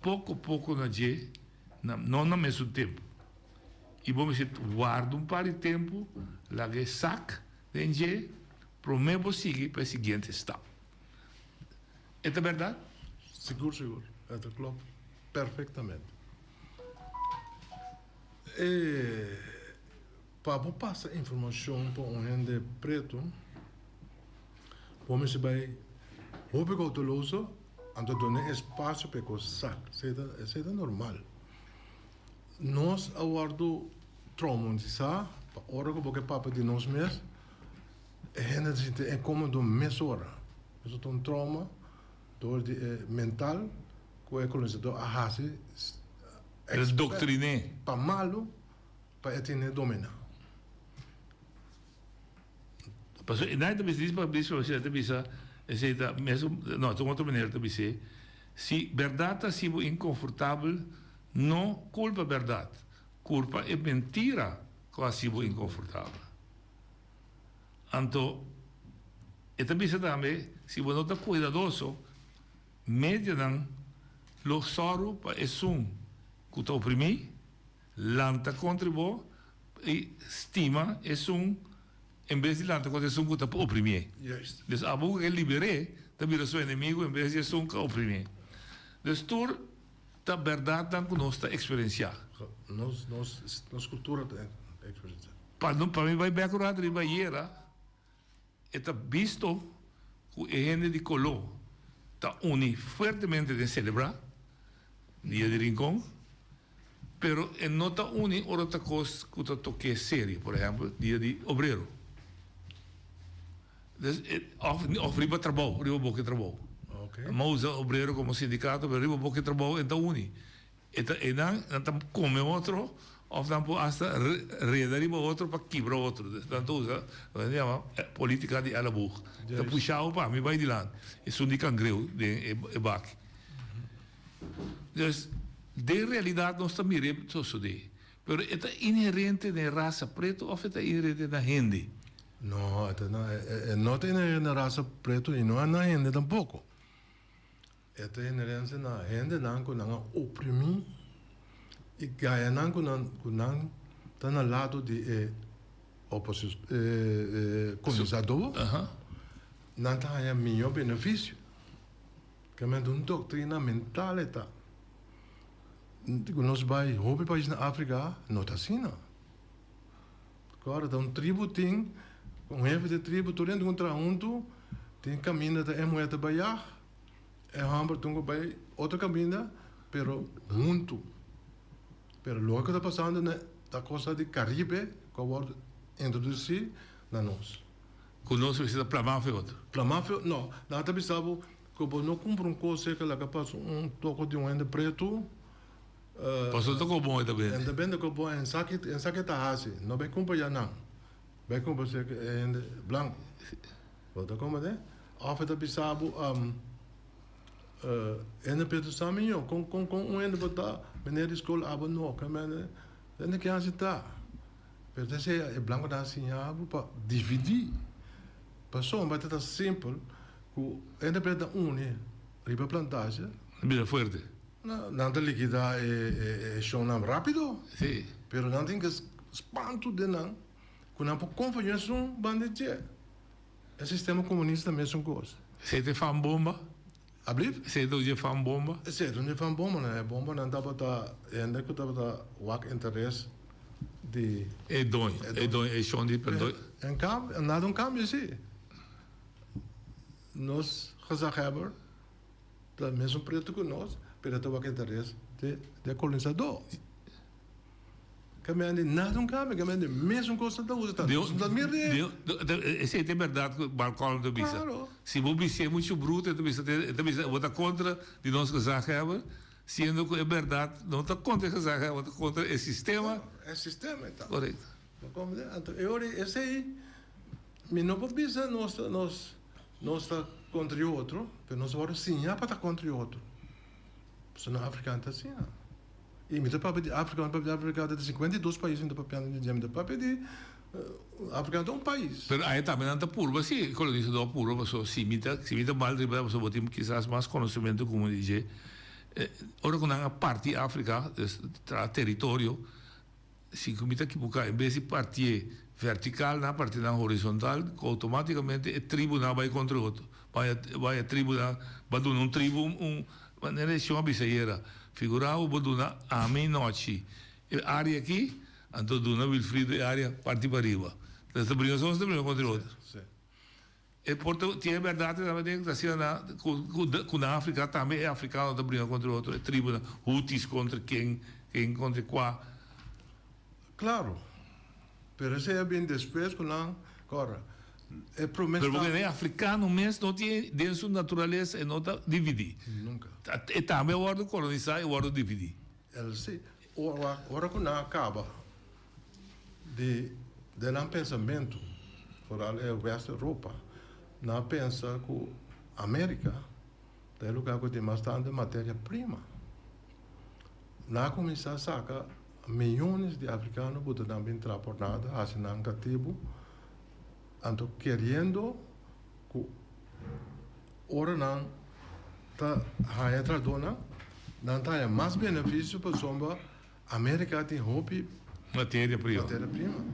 poko poko na dje, na, no na mesun tempu. I bo mester warda un par di tempu, laga e sak den dje, promé bo sigui pa e siguiente stap. E ta bèrdat? Sigur, sigur. E ta klòp perfektamente. E. Pa bo pasa informashon pa un hende pretu, bo mester bai hopi kouteloso anto duna espasio pa e kos sak. Esei ta normal. Nos a wòrdu traumatisá pa ora ku bo ke papia di nos mes, e hende ta sinti inkomodo mesora. Eso ta un trauma dor di e mental ku e kolonisador a hasi pa malu. Pa e tene dominá. Pasobra e nan ta bisa, dice pa bisa, e ta bisa, esei ta mesun, no, ta un otro manera ta bis'é, si bèrdat ta hasi bo inkonfortabel, no kulpa bèrdat, kulpa e mentira ku a hasi bo inkonfortabel. Anto, e ta bisa tambe, si bo no ta kuidadoso, medianan lo sòru pa esun ku ta oprimí, Lanta kontra bo i stima esun en bes di lanta kontra esun ku ta oprimié. Dus abo ku ke liber'é ta bira su enemigu en bes di esun ku a oprimié. Dus tur ta bèrdatnan ku nos ta eksperensiá. Nos nos nos kultura ta eksperensiá. Pa pa mi bai bèk un rato riba ayera. E ta bisto ku e hende di koló ta uni fuertemente den selebrá Dia di Rincon, pero e no ta uni ora ta kos ku ta tok'é serio, por ehèmpel Dia di Obrero òf òf riba trabou, riba boka e trabou. A usa obrero komo sindikato, pero riba boka e trabou e ta uni. E ta e nan nan ta come otro of nan por hasta reda riba otro pa kibra otro. Dus nan ta usa loke nan yama politica di elleboog. Ta pusha bo pa mi bai dilanti. Esun di cangreu den e baki. Dus den realidad nos ta mira e sosode. Pero e ta inherente den rasa preto of e ta inherente na hende? No, e ta na, e no ta inherente na rasa pretu i no na hende tampoko. E ta inherente na hendenan ku nan a oprimí i gayanan ku nan ku nan ta na lado di e oposi e e kolonisadó, nan ta haña mihó benefisio. Kamente un doktrina mental e ta. Ku nos bai hopi pais na Afrika no ta asina. Kòrda ta un tribu tin un hefe di tribu tur hende ku traha huntu tin kaminda ta e muhé ta bai yag e hòmber tin ku bai otro kaminda pero huntu. Pero loke ku ta pasando na ta kosa di Karibe ku a wòrdu introdusí na nos. Ku nos mester ta plamá fe otro. Plamá fe otro? No, nan ta bisa bo ku bo no kumpra un kos seka laga pasa un toko di un hende pretu. Pasobra ta kobo e ta bende. E ta bende kobo en sa ki en sa ki ta hasi. No bai kumpra ya nan. Bai kumpra seka e hende blanku. Bo ta komprende? Òf e ta bisa bo hende pretu sa miño. Kon kon kon un hende por ta meneer di skol abo no. Hende ke hasi ta. Pero ta esei e blankunan a siña bo pa dividí. Pasobra ta ta simpel ku hende pretu ta uni riba plantasje. Bira fuerte. Nan ta likidá e shownan rápido. Sí. Pero nan tin ke spantu den nan ku nan por konfia esun banda di dje. E sistema komunista mesun kos. Esei ta e fan bomba? Ablief? Esei ta dje fan bomba? Esei ta dje fan bomba nan. E bombanan tabata hende ku tabata wak interes di. E doño, e doño, e shon di doño. En kambio, nada un kambio si. Nos gezaghebber ta mesun pretu ku nos, pero e ta wak interes di e kolonisadó. Kambia di nada un kambio, kambia di mesun kos nan ta usa, ta nos ta mira e. Esei ta e bèrdat ku Malcolm ta bisa. Si bo bis'é muchu brutu e ta bisa, e ta bisa bo ta kontra di nos gezaghebber, siendo ku e bèrdat no ta kontra e gezaghebber, ta kontra e sistema. E sistema e ta. Korekto. Bo komprende? Anto e ora esei mi no por bisa nos nos nos ta kontra e otro, pero nos a wòrdu siña pa ta kontra e otro. Pasobra na Afrika ta asina. I mi ta papia di Afrika, mi ta papia di Afrika ta 52 pais mi ta papiando di dje, mi ta papia di Afrika ta un pais. Pero aye tambe nan ta purba si, e kolonisador a purba pasobra si mi ta si mi ta mal riba pasobra bo tin kisas mas konosementu ku mi di dje. Ora ku nan a parti Afrika, des traha teritorio, si ku mi ta kibuká en bes di partié vertikal nan a parti nan horizontal ku outomátikamente e tribunan a bai kontra e otro. Bai bai e tribunan ba duna un tribu un manera e shon a bisa ayera, figurá bo bo duna ami nochi e área aki, anto duna Wilfrido e área parti pariba. Entonces ta bringa soms ta bringa kontra e otro. E por ta tin e bèrdat tambe den ta asina na ku ku na Afrika tambe e afrikano ta bringa kontra e otro, e tribunan Hutis kontra ken, ken kontra kua. Klaro, pero esei a bin despues ku nan kòrda e promé Pero porque e afrikano mes no tin den su naturalesa e no ta dividí. Nunka. E tambe a wòrdu kolonisá i wòrdu dividí. El si. Ora ora ku nan a kaba di den nan pensamentu, foral e West Europa, nan a pensa ku Amerika ta e lugá ku tin mas tantu materia prima. Nan a kuminsá saka miyones di afrikano ku ta nan bin traha por nada, hasi nan katibu, anto keriendo ku ora nan ta haña trahadónan, nan ta haña mas benefisio pasobra Amerika tin hopi materia prima. Materia prima.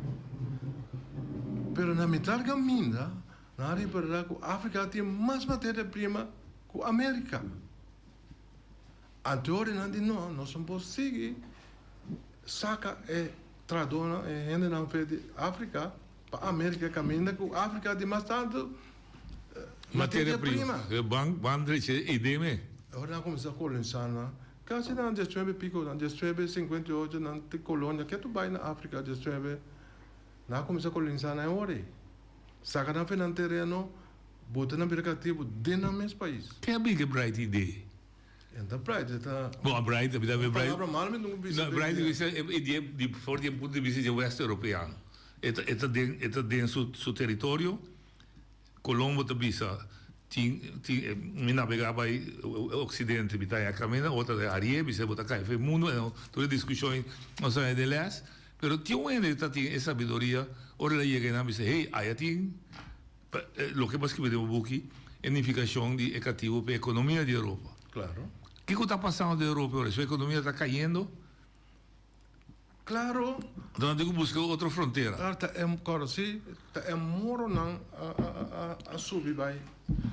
Pero na mitar kaminda nan a ripará ku Afrika tin mas materia prima ku Amerika. Anto ora nan di no, nos no por sigui saka e trahadónan, e hendenan for di Afrika pa Amerika kaminda ku Afrika tin mas tantu materia prima. Ban ban drecha e idee me. Ora nan kuminsá kolonisá nan, kasi nan diesnuebe piko, nan diesnuebe sinkuenta i ocho nan tin kolonia ketu bai na Afrika diesnuebe, nan a kuminsá kolonisá nan e ora ei. Saka nan for nan tereno, bota nan bira katibu den nan mes pais. Ken a bringa e bright idee? Enterprise e ta. Bon, a bright, a bright. Palabra malo mi nunca bisa. No, bright bisa e di di for di e punto di vista di West Europeano. E ta e ta den e ta den su su territorio. Colombo ta bisa tin tin mi nabega bai occidente mi ta haña camina otro ta harie bisa bo ta cay fe mundo en tur e discusion nos a haña den les. Pero tin un hende ta tin e sabiduria, ora el a yega einan bisa, hey, aya tin loke bo a skibi den bo buki, e nifikashon di e katibu pa e ekonomia di Europa. Klaro. Kiko ta pasando den Europa ora? Su ekonomia ta kayendo? Klaro. Anto nan tin ku buska otro frontera. Klaro, ta e, kòrda si, ta e moronan a, a, a, a subi bai.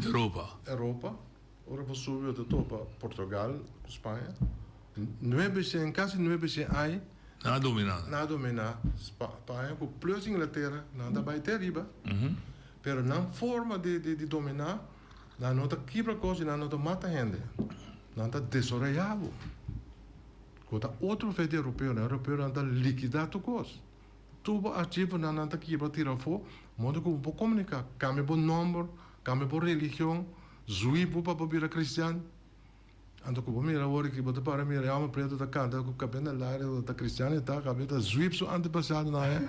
Europa. Europa. Ora bo subi bo ta topa Portugal ku Spaña. Nuebeshen, kasi nuebeshen ai. Nan a dominá. Nan a dominá Spaña ku plus Inglatera, nan ta bai te ariba. Pero nan forma di di dominá, nan no ta kibra kos i nan no ta mata hende. Nan ta desoreyá bo. Ku ta otro fe di europeonan. Europeonan ta likidá tur kos. Tur bo archivonan nan ta kibra tira afó, modo ku bo por komuniká. Kambia bo nòmber, kambia bo religion, zui bo pa bo bira kristian. Anto ku bo mira awor aki, bo ta para mira e hòmber pretu ta kanta ku kabes na laria, ta kristian e ta, kabes ta zwip su antepasadonan ahe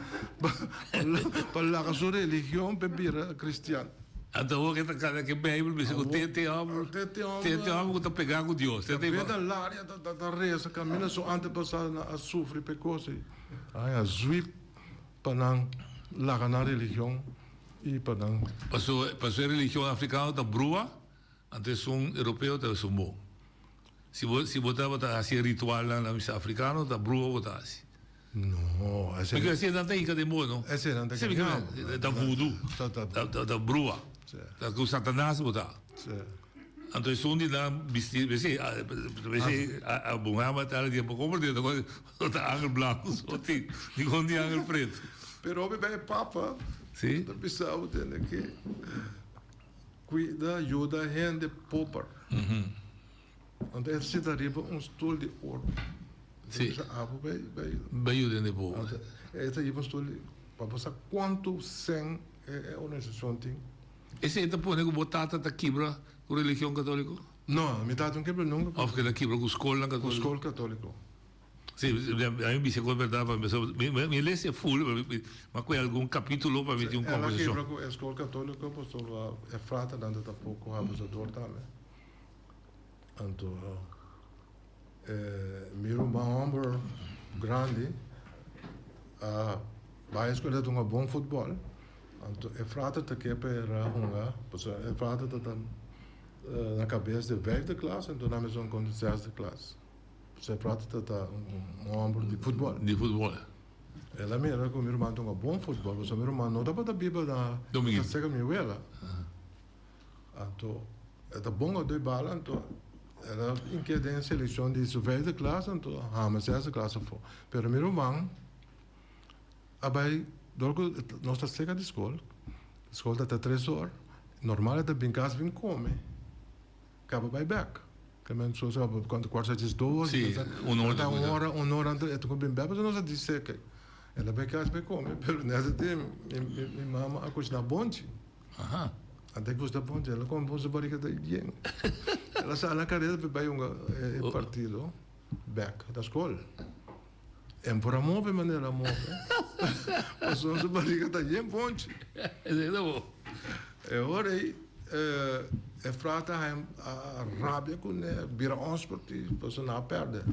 pa laga su religion pa e bira kristian. Anto awor ke ta kanta ke Beibel bisa ku te te hòmber, te te hòmber ku ta pegá ku Dios. Kabes na laria ta resa kaminda su antepasadonan a sufri pa e kos ei. Ai a zwip pa nan laga nan religion i pa nan. Paso paso e religion afrikano ta brua. Anto esun europeo ta esun bon. Si bo si bo tabata hasi e ritualnan na misa afrikano ta bruha bo ta hasi. No, ese. Porque ese nan ta hinka den bo no. Ese nan ta hinka. Ta voodoo. Ta bruha. Ta ku satanas bo ta. Anto esun di nan bisti besi besi a Muhammad ali di bo komprende ta angel blanco so tin dikon tin angel preto. Pero hopi bay e papa ta bisa bo tende ke. Cuida yuda hende pober. Anto e sinta riba un stoel di oro. Sí. Bisa abo bay bay. Bay yuda hende pober. Anto e ta riba un stoel di pa bo sa cuanto cen e organisacion tin. Esey ta pone cu bo tata ta kibra cu religion catolico? No, mi tata no kibra nunca cu. Of cu el a kibra cu scolnan catolico? Cu scol catolico. Sí, a mi bisa cu e berdad pa mi, pasobra mi lesa e full, ma cu algun capitulo pa mi tin un conversacion. El a kibra cu e scol catolico pasobra e fraternan ta poco abusador tambe. Anto e mi ruman homber grandi a bay escuela ta hunga bon futbol, anto e frater ta ke pa e ra hunga, pasobra e frater ta na cabes di vijfde klas, anto nan mester hunga contra zesde klas. José Prato ta ta un homber di futbol. Di futbol. El a mira ku mi ruman ta hunga bon futbol, pasobra mi ruman no tabata biba na Dominguito. Ta serka mi wela. Anto e ta bon a doi bala, anto el a inke den selekshon di su vijfde klas, anto hama zesde klas afó. Pero mi ruman a bai, dor ku nos ta serka di skol, skol ta ta tres or, normal e ta bin kas bin kome. Caba bay bek. Ke men so sa cuanto cuarto sa 12. Sí, un hora. Ta un hora, un hora anto e toko bin bek pasobra nos a di seke. El a bay cas bay come pero nese dia mi mi mama a cocina bonchi. Aha. Anto e gusta bonchi el a come bon su bariga ta yen. El a sali na careda pa bay hunga e partido bek na scol. En por a move manera a move pasobra su bariga ta yen bonchi. Esei ta bo. E ora ei e frata a a rabia ku ne bira onsportief pasobra nan a pèrdè.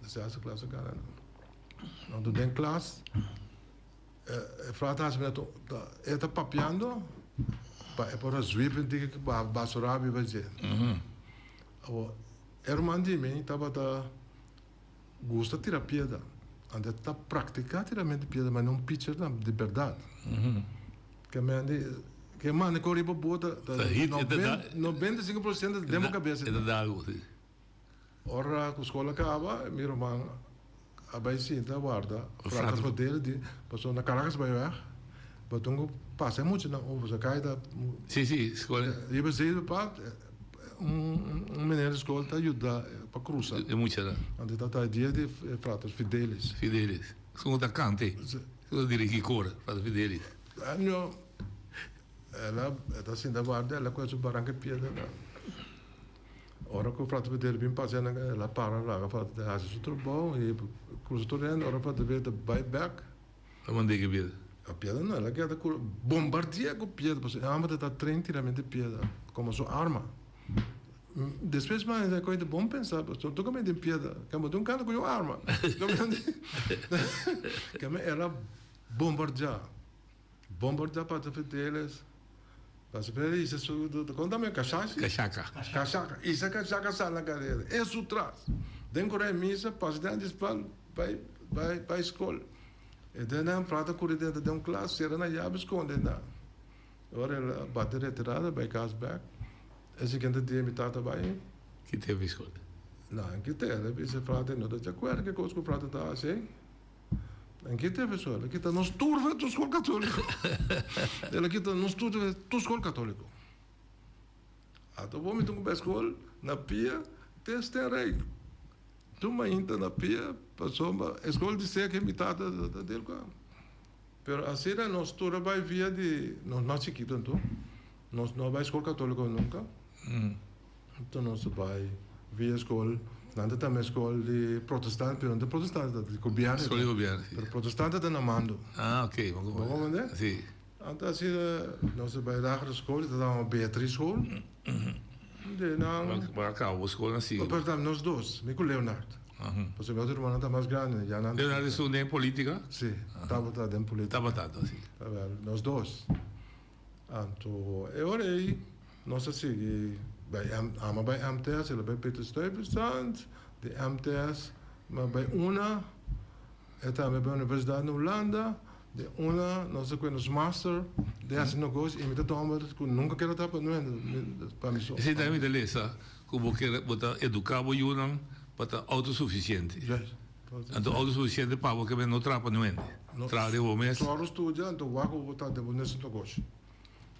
Esei a hasi klas a gana nan. Anto den klas e frata a hasi manera ta e ta papiando pa e por a zwip un tiki ba su rabia pa dje. Awor e ruman di mi tabata Gusta tira piedra. Anto e ta practica tiramento di piedra, ma no un pitcher di berdad. Ke mende, ke manda ko riba bo ta 95% ta den bo cabeza. E ta da algo, si. Ora ku skola kaba, mi ruman a bai sinta warda frater Fadel di, pasobra na Caracas bai weg, bo tin ku pasa e muchanan over, so kai ta. Si, si, skola. Riba Zevenpad. Un meneer di skol ta yuda pa krusa. E muchanan. Anto ta ta dia di Frater Fidelis. Fidelis. Esun ku ta kanta ei. Esun ku ta dirigi kor, Frater Fidelis. No, el a e ta sinta warda, el a kohe su baranka e piedra nan. Ora ku Frater Fidelis bin pasa el a para laga Frater hasi su trabou i krusa tur hende. Ora Frater Fidelis ta bai bek. A mand'é ki piedra? A piedra no, el a keda ku bombardi'é ku piedra, pasobra e homber ta train tiramentu di piedra komo su arma. Despues mi a koe bon pensa, pasobra tur kaminda tin piedra, kamba tin un kanta ku un arma. Kamba el a bombardiá, bombardiá Padre Fidelis, Padre Fidelis hisa su, kon ta mi kashashi? Kashaka. Kashaka, hisa kashaka sal na karera, e su tras. Den ku rei misa, pasa den di spal, bai, bai, bai skol. E den nan prata kuri denter den un klas, sera nan yabi skonde nan. Ora el a bati retirada bai kas bek, e siguiente dia mi tata bai. Ki tempu e skol? Nan ki te, el a bisa frater no ta di akuerdo ku e kos ku frater ta hasi. Nan ki te profesor, el a kita nos tur for tur skol katoliko. El a kita nos tur tur skol katoliko. Ata bo mi tin ku bai skol na pia te Stenrijk. Tur mainta na pia pasobra e skol di seka mi tata ta del ku. Pero asina nos tur a bai via di nos mas chikito anto, nos no a bai skol katoliko nunka, anto nos a bai via skol, nan ta tambe skol di protestant, pero no ta protestant, ta di gobierno. Skol di gobierno, si. Pero protestant ta na mando. Ah, ok. Bo comprende? Si. Anto asina nos a bai lagere skol, ta yama Beatriz School, de nan. Bo a kaba bo skol na si. Pero nos dos, mi ku Leonard. Pasobra mi otro rumannan ta mas grandi, ya nan. Leonard esun den politica? Si, tabata den politica. Tabata, si. Tabata, nos dos. Anto e ora ei nos a sigui bai ami a bai MTS, el a bai Peter Stuyvesant, di MTS mi a bai una, e tambe a bai universidad na Hulanda, di una nos a kohe nos master den hasi negoshi i mi ta tuma ku nunka keda ta pa pa mi so. Esei tambe mi ta lesa Ku bo kere bo ta eduká bo yunan pa ta outosufisiente. Anto outosufisiente pa bo ke men no traha pa niun hende. Traha den bo mes. Sòru studia anto wak ku bo ta den bo mes negoshi.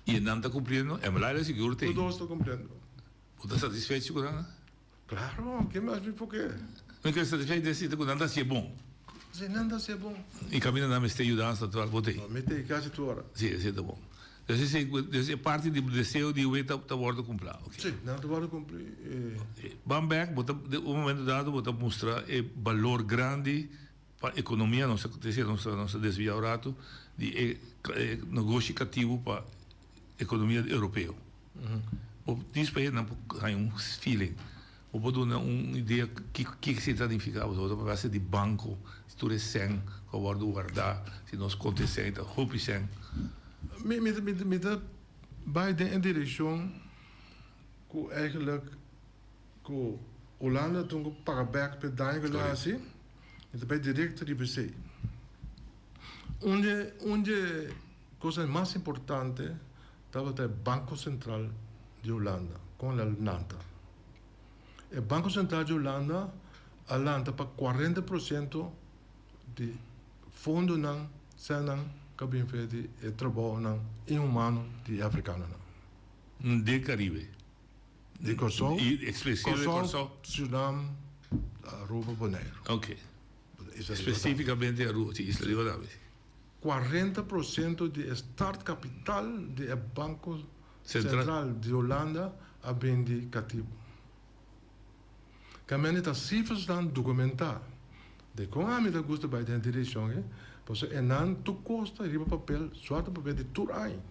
I nan ta kumpliendo? E Melaida sigur te. Tur dos ta kumpliendo. Bo ta satisfecho ku nan? Klaro, ke mas mi por ke? Mi ke satisfecho den sita ku nan ta hasié bon. Si, nan ta hasié bon. I kaminda nan mester yudansa natural bo te? No, mi te kasi tur ora. Si, esei ta bon. Dus esei, dus e parti di deseo di Yahweh ta, ta wòrdu kumplá. Oké. Sí, nan ta wòrdu kumplí. Ban bèk, bo ta, den un momento dado bo ta mustra e balor grandi pa ekonomia, nos a desi, nos a, nos a desviá un ratu, di e, e negoshi katibu pa ekonomia europeo. Bo dis pa hende nan por haña un feeling. Bo por duna un idea kiko kiko esei ta nifiká? Pasobra bo ta papia di banko, si tur e sèn ku a wòrdu wardá, si nos konta e sèn e ta hopi sèn. Mi mi mi mi ta bai den e direkshon ku eigentlik ku Hulanda tin ku paga bèk pa e daño ku el a hasi, mi ta bai direkto riba esei. Un di un di e kosnan mas importante tabata e Banko Sentral di Hulanda, kon el a lanta. E Banko Sentral di Hulanda a lanta pa kuarenta por siento di fondonan, sènnan ku a bin fe di e trabounan inhumano di e afrikanonan. Den Karibe. Di Kòrsou. I espesífikamente Kòrsou. Surinam, Aruba, Boneiru. Oké. Spesífikamente Aruba, si, Isla di Boneiru. 40% di e startkapital di e Banko Sentral di Hulanda a bin di katibu. Kamendi ta sifrasnan dokumentá. Dikon ami ta gusta bai den e direkshon ei? Pasobra e nan tur kos ta riba papel, suerte papel di tur aña.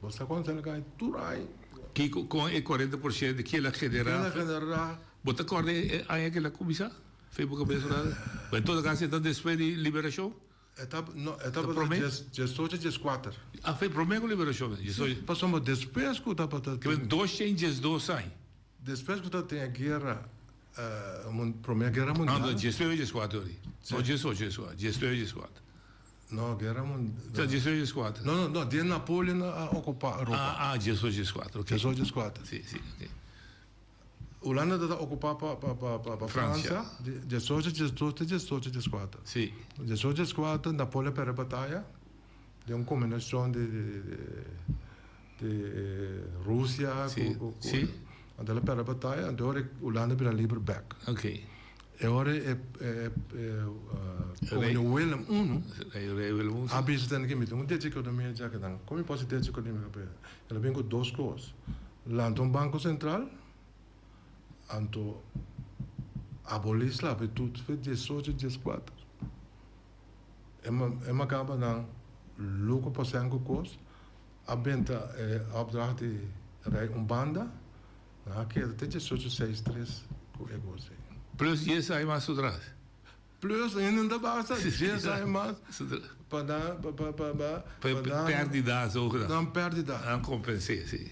Bo sa kuantu sèn a tur aña. Kiko kon e 40% ki el a generá? El a generá. Bo ta kòrda e aña ku el a kuminsá? Fe bo kabes ora. En todo kaso e ta despues di liberashon? E ta, no, e tabata dies, diesocho, dieskuater. Ah, fe promé ku liberashon, diesocho. Si, pasobra despues ku tabata tin. Ke 212 aña. Despues ku tabatin e guera, promé guera mundial. Ah, no, diesnuebe, dieskuater ori. No diesocho, dieskuater, diesnuebe, dieskuater. No, guera mundial. Ta diesnuebe, dieskuater. No, no, no, dia Napoleon a okupá Europa. Ah, ah, diesocho, dieskuater, ok. Diesocho, dieskuater. Si, si, ok. Hulanda ta okupá pa pa Fransia, diesocho diesdos te diesocho dieskuater. Sí. Diesocho dieskuater Napoleon pèrdè bataya den un kombinashon di di Rusia ku Sí. Anto el a pèrdè bataya anto ora Hulanda bira liber bèk. Ok. E ora e e koning Willem I Rei Willem I. A bisa tende ke mi tin un dechi ekonomia djakinan. Kon mi por hasi dechi ekonomia? El a bin ku dos kos. Lanta un banko sentral, anto abolí sklabitut fe diesocho, dieskuater. E e makabanan loko pa sèn ku kos, a benta e opdracht di rei un banda. Nan a keda te diesocho seis tres ku e gosi. Plus dies aña mas su tras. Plus ainda no ta basta, dies aña mas pa nan pa pa pa pa Pa e pèrdida zogenaamd. Nan pèrdida. Nan kompens'é, si.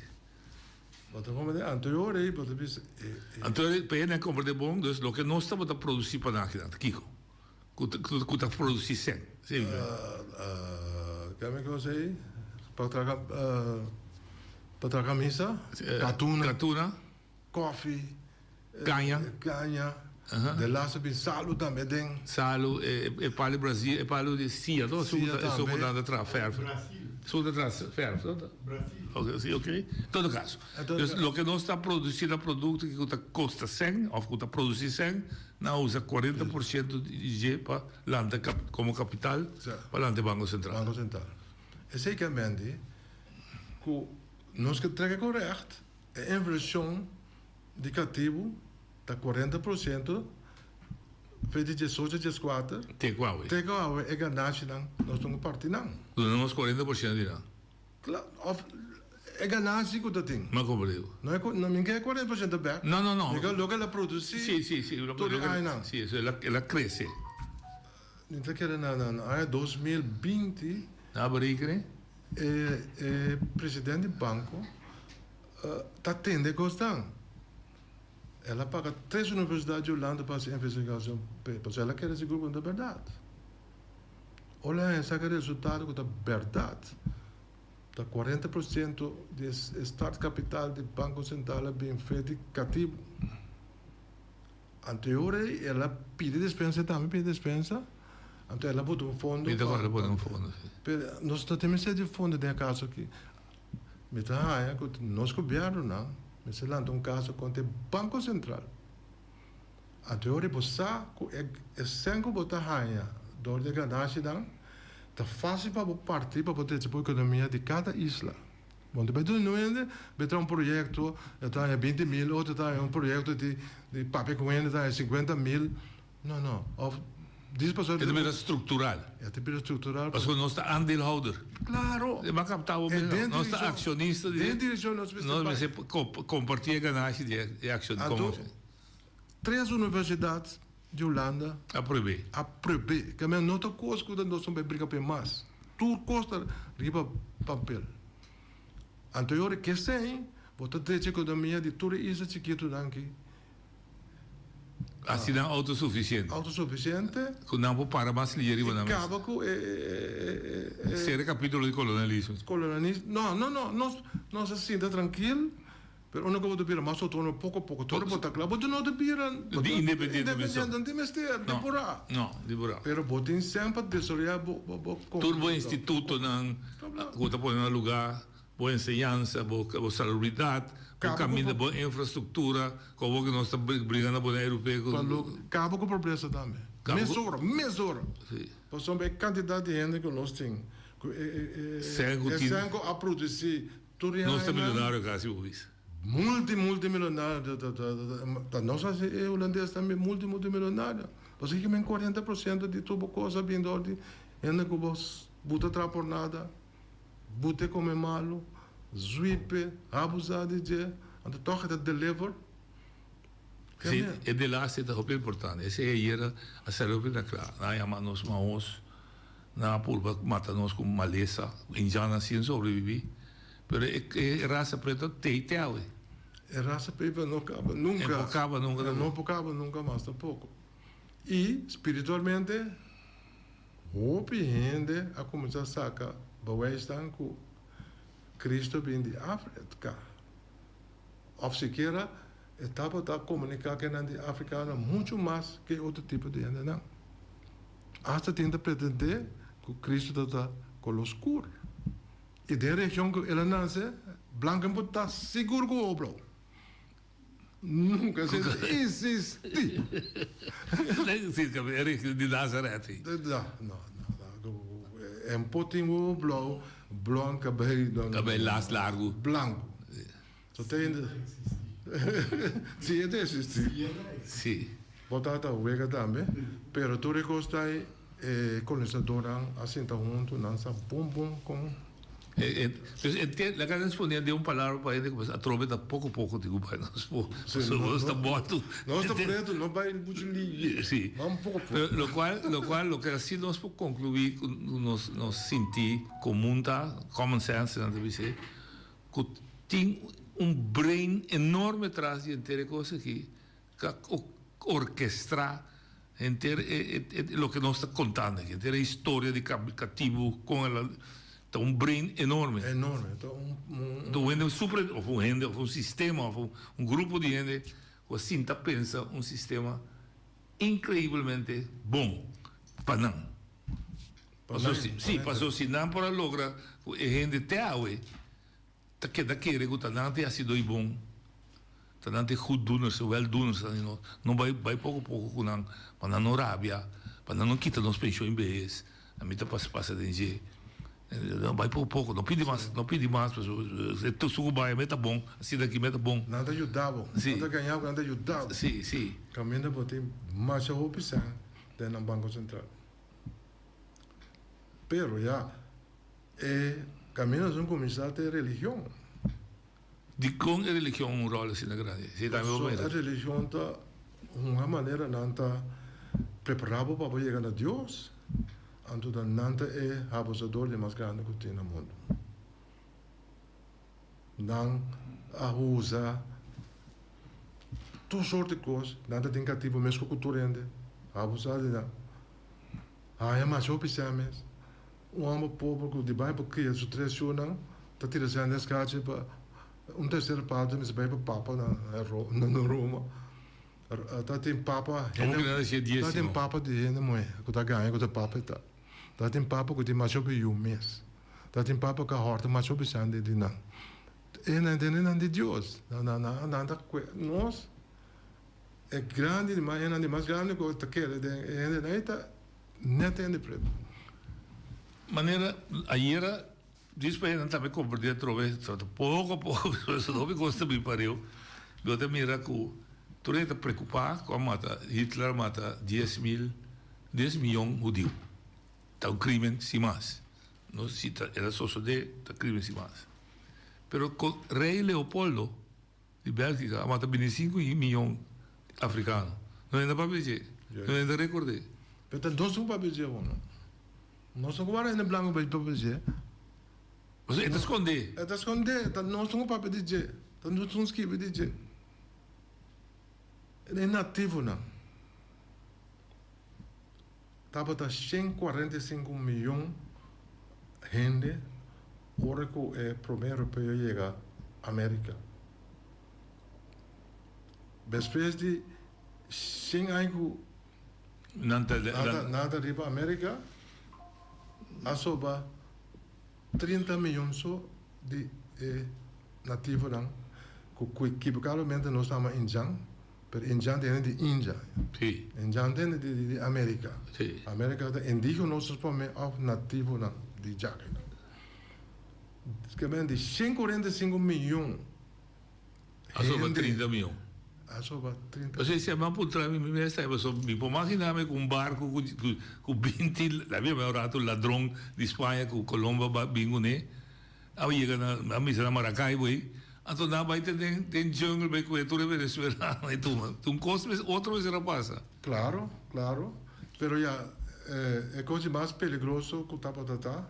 Bo ta komprendé? Anto e ora ei bo ta bisa e e. Anto pa e nan komprendé bon, dus loke nos tabata produsí pa nan akinan ta kiko? Ku ta ku ta produsí sèn. Si. Keme kos ei? Pa traha pa traha kamisa? Katuna. Katuna. Koffie. Caña. Caña. De laatste bin salu tambe den. Salu, e palu di Brazil, e palu di sia, to? Sia tambe. Esun ku ta traha verf. Brasil. Esun ta traha verf, to? Brasil. Ok, si, ok. En todo caso, dus loke nos ta produci na producto ku ta kosta sèn òf ku ta produci sèn, nan a usa 40% di dje pa lanta komo kapital pa lanta e Banko Sentral. Banko Sentral. Esei ke mendi ku nos ke trek e korecht, e inflashon di katibu ta 40% fe di diesocho dieskuater Te ku awe. Te ku awe e ganashinan nos tin ku parti nan. Duna nos 40% di nan. Kla, òf e ganashi ku ta tin. Ma komprende. No e ku, no mi ke e 40% bèk. No, no, no. Mi ke loke el a produsí. Si, si, si. Tur e añanan. Si, eso el a, el a krese. Mi ta kere na na aña 2020. Na berekenen. E e presidente di banko ta tende kosnan. El a paga tres universidad di Hulanda pa hasi investigacion p'e, pasobra el a kere sigur ku no ta bèrdat. Ora el a saka resultado ku ta bèrdat, ta 40% di e startkapital di Banko Sentral a bin fe di katibu. Anto e ora ei el a pidi despensa, e tambe pidi despensa, anto el a bota un fondo. Mi ta kòrda pone un fondo, si. Pero nos ta tin mester di fondo den e kaso aki. Mi ta haña ku nos gobièrnunan mester lanta un kaso kontra e Banko Sentral. Anto e ora bo sa ku e e sèn ku bo ta haña dor di e ganashinan ta fásil pa bo parti pa bo drecha bo ekonomia di kada isla. Bo no ta bai duna niun hende bai traha un proyekto e ta haña binti mil, otro ta haña un proyekto di di papia ku hende ta haña sinkuenta mil. No, no. Of dis pasobra. E ta bira structural. E ta bira structural. Pasobra nos ta aandeelhouder. Claro. E ban capta bo mes. Nos ta accionista di. Den direccion nos mester bai. Nos mester comparti e ganashi di e accion. Anto tres universidad di Hulanda. A prohibé. A prohibé. Ke men no ta cos cu nos ta bai brinca pe mas. Tur cos ta riba papel. Anto e ora kesey bo ta drecha economia di tur e isla chikitonan aki. Asina autosuficiente. Autosuficiente. Cu nan por para mas lier riba nan mes. Y caba cu e e e. Cera e capitulo di colonialismo. Colonialismo. No, no, no. Nos nos a sinta trankil, pero unda cu bo ta bira mas autonomo poco a poco. Tur bo ta cla. Bo no ta bira. Di independiente mes. Independiente no tin mester di pura. No, di pura. Pero bo tin semper desaroya bo bo bo. Tur bo institutonan cu ta pone na lugar. Bo enseñansa, bo bo salubridad, bo caminda, bo infrastructura, como que nos ta bringa na Boneiru p'e cu. Pa lo caba cu pobresa tambe. Mesora, mesora. Si. Pasobra e cantidad di hende cu nos tin, cu e e e sèn cu a produci tur e añanan. Nos ta milonario casi bo bisa. Multi, multi milonario. Ta nos haci e hulandes tambe multi, multi milonario. Pasobra kico men 40% di tur bo cos a bin dor di hende cu bo buta traha por nada. Bute come malo, zwipe, abusa di dje, anto toch e ta deliver. Si, e de laatste ta hopi importante. Esei ayera a sali hopi na kla. Nan a yama nos maos, nan a purba mata nos ku malesa, indiannan sin sobrevivi. Pero e e rasa preto tei te awe. E rasa preto no kaba nunka. E por kaba nunka tampoco. E no por kaba nunka mas tampoco. I spiritualmente. Hopi hende a kuminsá saka bewijsnan ku Kristu bin di Afrika. Òf sikiera e tabata komuniká ku esnan di afrikano muchu mas ku e otro tipo di hendenan. Asta tin ta pretendé ku Kristu tabata koló skur. I den region ku el a nase, blanku por ta sigur ku owo blou. Nunca se existi. Sí, di Nazaret. No, no, no. En potin wowo blauw, blond cabei. Cabei las largo. Blanco. So te hende. Sí, e ta existi. Sí. Bo tata wega tambe, pero tur e cos ta e colonizadornan a sinta hunto, nan sa bon bon con. Dus laga nos pone den un palabra pa hende ku atrobe ta poko poko tin ku bai nos por pasobra nos ta bòtu. Nos ta pretu no bai muchu liye. Si. Ban poko poko. Lokual lokual loke asi nos por konkluí ku nos nos sinti komun ta common sense nan ta bis'é ku tin un brain enorme tras di henter e kos aki Ta orkestrá henter e loke nos ta kontando aki, henter e historia di katibu kon el a ta un brain enorme. Enorme, ta un un. Ta un hende super of un hende of un sistema of un grupo di hende ku a sinta pensa un sistema inkreibelmente bon pa nan. Paso si, si, paso si nan por a logra ku e hende te awe Ta keda kere ku ta nan ta hasi doi bon, ta nan ta e goeddoeners, e weldoeners nan di nos. No bai bai poko poko ku nan pa nan no rabia, pa nan no kita nos penshon i behes. Ami ta pasa pasa den dje. No bai poko poko, no pidi mas, no pidi mas pasobra e tur ku bai mi ta bon, asina aki mi ta bon. Nan ta yuda bo, nan ta gaña bo, nan ta yuda bo. Si, si. Kaminda bo tin masha hopi sèn den nan Banko Sentral. Pero ya. E camino nos cuminsa ta e religion. Dicon e religion un rol asina grandi? Si tambe bo mira. E religion ta hunga manera nan ta prepara bo pa bo yega na Dios, anto ta nan ta e abusador di mas grandi cu tin na mundo. Nan a usa tur soort di cos, nan ta tin catibo mes cu tur hende, abusa di nan. Haña masha hopi sèn mes. Un hòmber pober ku di bai pa kria su tres yunan ta tira sèn den skachi pa un terser parti mester bai pa papa na Roma. Ta tin papa ta tin papa di hende muhé ku ta gaña ku ta papa e ta. Ta tin papa ku tin masha hopi yu mes. Ta tin papa ku a hòrta masha hopi sèn di nan. E nan tende nan di Dios. Nan ta kue nos e grandi di mas e nan di mas grandi ku ta kere den e hendenan ei ta Net hende pretu. Manera ayera dispa nan tambe komprendé atrobe ta poko poko pasobra hopi kos ta bin pareu bo ta mira ku tur hende ta preokupá ku a mata Hitler a mata 10.000 dies miyon hudiu ta un krimen sin mas no si ta el a sosodé ta krimen sin mas pero rei Leopoldo Di Bélgica a mata 25 miyon africano. No hende papia dje. No hende record'é. Pero ta nos un papia dje awor no. Nos no wara hende blanco pa papia dje. Pasobra e ta scondé. E ta scondé. Ta nos un papia di dje. Ta nos un skibi di dje. E nativonan tabata 145 miyon hende ora ku e promé europeo yega Amérika. Despues di shen aña ku Nan ta nan ta riba Amérika, a soba 30 miyon so di e nativonan ku ekibokalmente nos ta yama indjan. Pero indjan ta hende di India. Sí. Indjan ta hende di di Amerika. Sí. Amerika ta indígeno sus promé òf nativonan di djaki. Ke men di 145 miyon A soba 30 miyon. A soba 30. Pasobra si a mi a puntra mi mi mes ta pasobra mi por magina mi ku un barku ku ku binti la bia un ratu ladron di Spaña ku Colombo a bin kuné. A yega na a misa na Maracaibo ei, anto nan a bai te den den jungle bai kohe tur e venezolano ei tuma. Un kos mes otro mester a pasa. Claro, claro. Pero ya, e kos di mas peligroso ku tabata ta,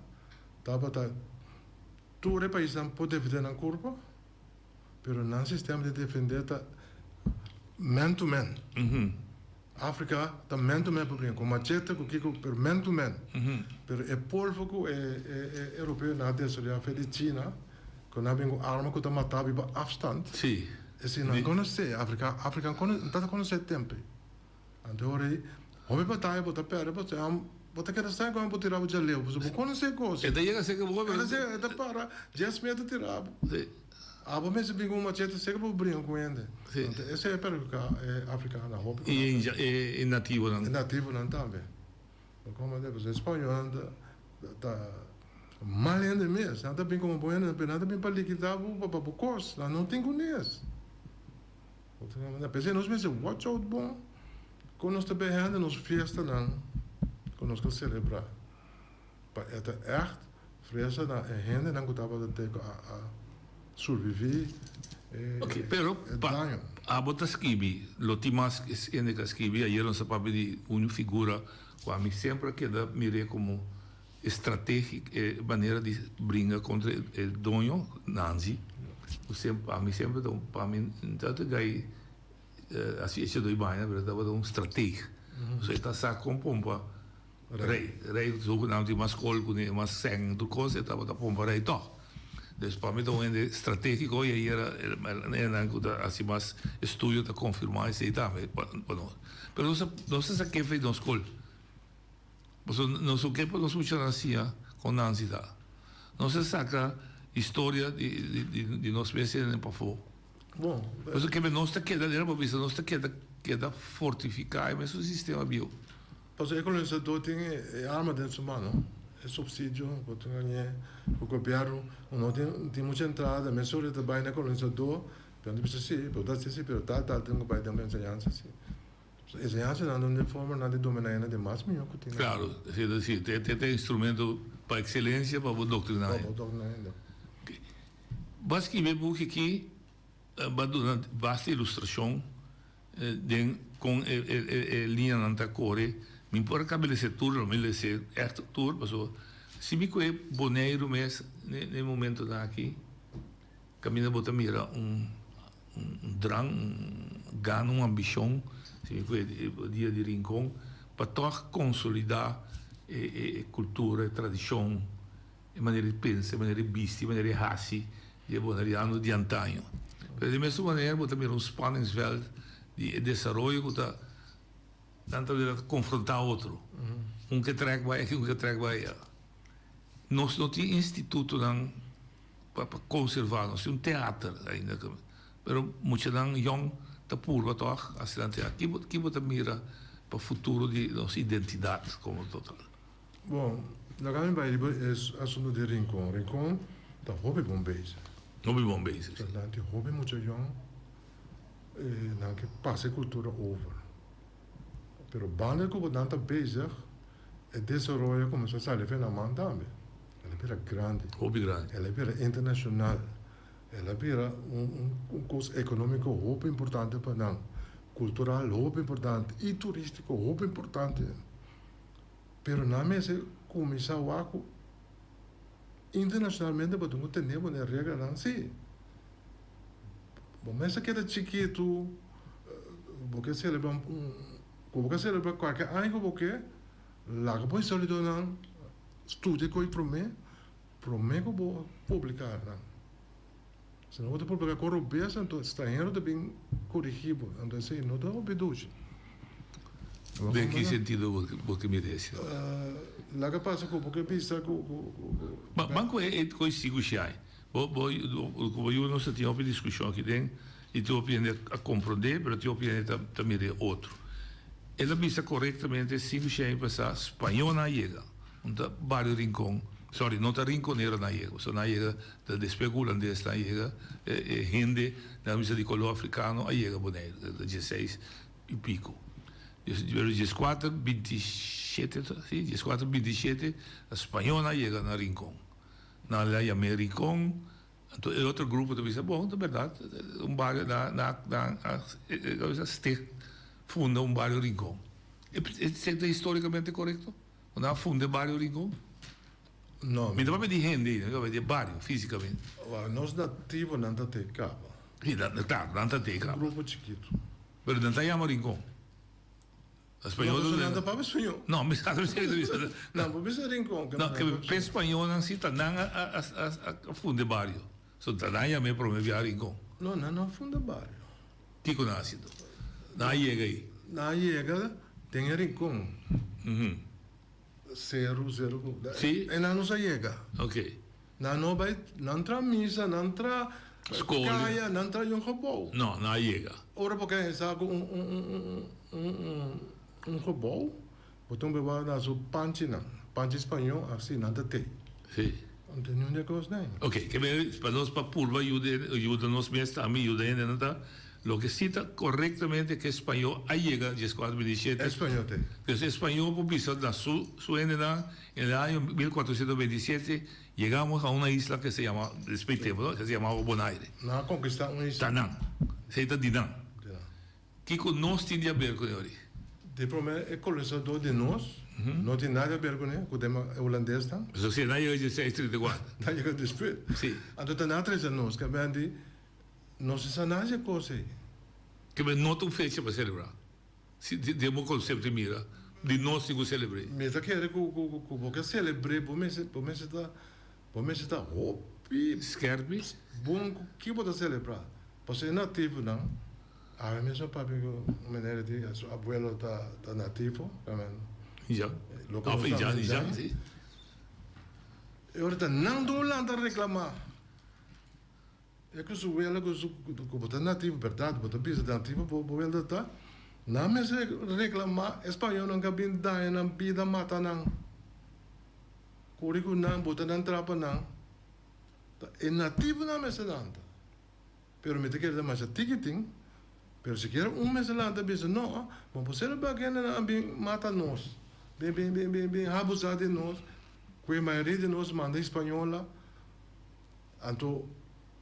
tabata tur e paisnan por defende nan kurpa, pero nan sistema di defende ta man to man. Afrika ta man to man por bringa ku machete ku kiko pero man to man. Pero e polvo ku e e europeonan a desaroya fe di China ku nan a bin ku arma ku ta mata biba afstand. Si. Esei nan konosé Afrika Afrika no ta konosé tempe. Anto ora ei hopi bataya bo ta perde pasobra bo ta keda sa ku bo tira bo djaleu pasobra bo konosé kos. E ta yega seka bo. E ta para dies meter tira bo. Abo mester bin ku un machete seker pa bo bringa ku hende. Sí. Anto esei e perhudiká e afrikanonan hopi. I e e nativonan. E nativonan tambe. Bo komprende? Pasobra e spañolnan ta ta mal hende mes. Nan ta bin komo bon hende pero nan ta bin pa likidá bo pa bo kos. Nan no tin kunes. Bo ta komprende? P'esei nos mester watch out bon kon nos ta bay hende nos fiestanan ku nos ta selebrá. Pa e ta ègt. Fresa na e hendenan ku tabata te ku a a surviví e Ok, pero e pa daño. abo ta skibi, lo tin mas hende ku a skibi, ayer nos a papia di un figura ku ami semper a keda mir'é komo estrategik e manera di bringa kontra e doño, Nanzi, ku semper ami semper ta un pa mi no ta gai hasi echa doi baña pero tabata un strateg, so e ta sa kon pompa Rey, rey zogenaamd tin mas skol ku mas sèn tur kos, e tabata pompa rey tòg. Dus pa mi ta un hende stratégiko i ayera hendenan ku ta hasi mas estudio ta konfirmá esei tambe pa nos. Pero nos a nos a sak'é for di nos skol. Pasobra nos no ke pa nos muchanan siña kon Nanzi ta. Nos a saka historia di di nos mes hende pafó. Bon. Pasobra kende nos ta keda, manera bo bisa, nos ta keda keda fortifiká e mesun sistema bieu. Pasobra e kolonisadó tin e arma den su mano, e supsidio ku tin gañ'é ku gobièrnu, no tin tin mucha entrada, mesora e ta bai na e kolonisadó, pero nan ta bisa si, bo ta hasi si, pero tal tal tin ku bai den enseñansa si. Enseñansa nan ta un forma nan di dominá hende di mas mihó ku tin. Klaro, es desir, te te instrumento pa ekselensia pa bo doktriná Pa hende. bo doktriná hende. Bo a skibi e buki aki, bo a duna basta ilustrashon den kon e liñanan ta kore. Mi por a kaba lese tur, lo mi lese ègt tur, pasobra si mi kohe Boneiru mes na e momentonan aki, kaminda bo ta mira un dran, un gana, un ambishon, si mi kohe e dia di Rincon, pa tòg konsolidá e kultura, e tradishon. E manera di pensa, e manera di bisti, e manera di hasi di e boneriano di antaño. Pero di mesun manera bo ta mira un spanningsveld di e desaroyo ku ta nan ta bira konfrontá otro. Un ke trèk bai aki, un ke trèk bai aya. Nos no tin institutonan pa pa konservá, nos tin un teater ainda, pero muchanan yòn ta purba tòg hasi nan teater. Ki bo ta mira pa futuro di nos identidat komo total? Bon, laga mi bai riba e asuntu di Rincon. Rincon ta hopi bon bezig. Hopi bon bezig, si. Nan tin hopi mucha yòn, nan ke pasa e kultura over. Pero banda ku nan ta bezig, e desaroyo a kuminsá sali for nan man tambe. El a bira grandi. Hopi grandi. El a bira internashonal. El a bira un kos ekonómiko hopi importante pa nan, kultural hopi importante i turístiko hopi importante. Pero nan mester kuminsá wak ku internashonalmente bo tin ku tene bo na e reglanan si. Bo mester keda chikitu, bo ke selebrá un ku bo ke selebrá kualke aña ku bo ke, laga bo historiadónan studia koe promé, promé ku bo publiká nan. Si no bo ta publiká ku robes anto stranhero ta bin korigí bo, anto esei no ta hopi dushi. Den ki sentido bo ke mira esei? Laga pasa ku bo ke bisa ku ku. Ban ku e kos sigu shai. Bo bo ku bo yu nos ta tin hopi diskushon aki den i tin hopi hende a komprondé pero tin hopi hende ta mira e otro. El a bisa korektamente sigu shai pasá spañónan a yega. Un ta bario Rincon, sorry, no ta Rinconero nan yega, pasobra nan yega ta despues ku hulandesnan yega, e hende nan bisa di koló afrikano a yega Boneiru, ta dieseis i piko. Pero dieskuater bintishete, si, dieskuater bintishete, ta spañónan a yega na Rincon. Nan a yam'é Rincon, anto e otro grupo ta bisa, bon, ta bèrdat, un bario nan nan a sticht, funda un bario Rincon. Esei ta histórikamente korekto? Bo nan a funda e bario Rincon? No. Mi ta papia di hende ei, mi ta papia di e bario físikamente. Wak, nos nativonan ta te kaba. Sí, nan, klaro, nan ta te kaba. Un grupo chikitu. Pero nan ta yama Rincon. Na spañol. No, pasobra nan ta papia spañol. No, mi sa mi ta bisa. Nan por bisa Rincon. No, ke pe spañolnan sí ta nan a a a funda e bario. So ta nan yama e prome bia Rincon. No, nan no a funda e bario. Kiko nan a hasi anto? Nan a yega ei. Nan a yega den e rincon. Seru, seru ku. Sí. E nan no sa yega. Ok. Nan no bai, nan tra misa, nan tra Skol. kaya, nan tra yon gebou. No, nan a yega. Ora bo ke sa ku un un un un un un gebou, bo tin ku bai na su panchinan, panchi spañó, asi nan ta tei. Sí. Anto niun di e kosnan. Ok, ke men pa nos pa purba yuda yuda nos mes tambe yuda hendenan ta. Loke si ta korektamente ku e spañó a yega 1427. E spañó te. Dus e spañó por bisa na su su hendenan en el año 1427 yegamos a una isla ke se yama, despues tempu no, ke se yamaba Bonaire. Nan a konkistá un isla. Ta nan. Esei ta di nan. Kiko nos tin di haber ku ori? Di promé e kolonisadó di nos no tin nada di haber kuné, ku tema e hulandesnan. Pasobra si nan yega 1634. Nan yega despues. Si. Anto ta nan a trese nos, ke men di nos no sa nada di e kos ei. Ke men no ta un fecha pa selebrá. Si den bo konsepto di mira, di nos tin ku selebr'é. Mi ta kere ku ku bo ke selebr'é bo mester bo mester ta bo mester ta hopi. Skerpi. Bon ku ki bo ta selebrá. Pasobra e nativonan. Awe mes a papia ku un meneer di su abuelo ta ta nativo, amen. Ja. Loke nos ta Ja, ja, si. E ora ta nan dun lanta reclama. E ku su wela ku su ku bo ta nativo, berdad bo ta bisa nativo bo bo wela ta. Nan mes reclama e spañolnan ka bin daña nan bida mata nan. Kuri ku nan bota nan trapa nan. Ta e nativonan mester lanta. Pero mi ta kere ta masha tiki tin, pero sikiera un mester lanta bisa no, bo por selebrá ku hendenan a bin mata nos, bin bin bin bin bin abusá di nos, ku e mayoria di nos manda hispañola, anto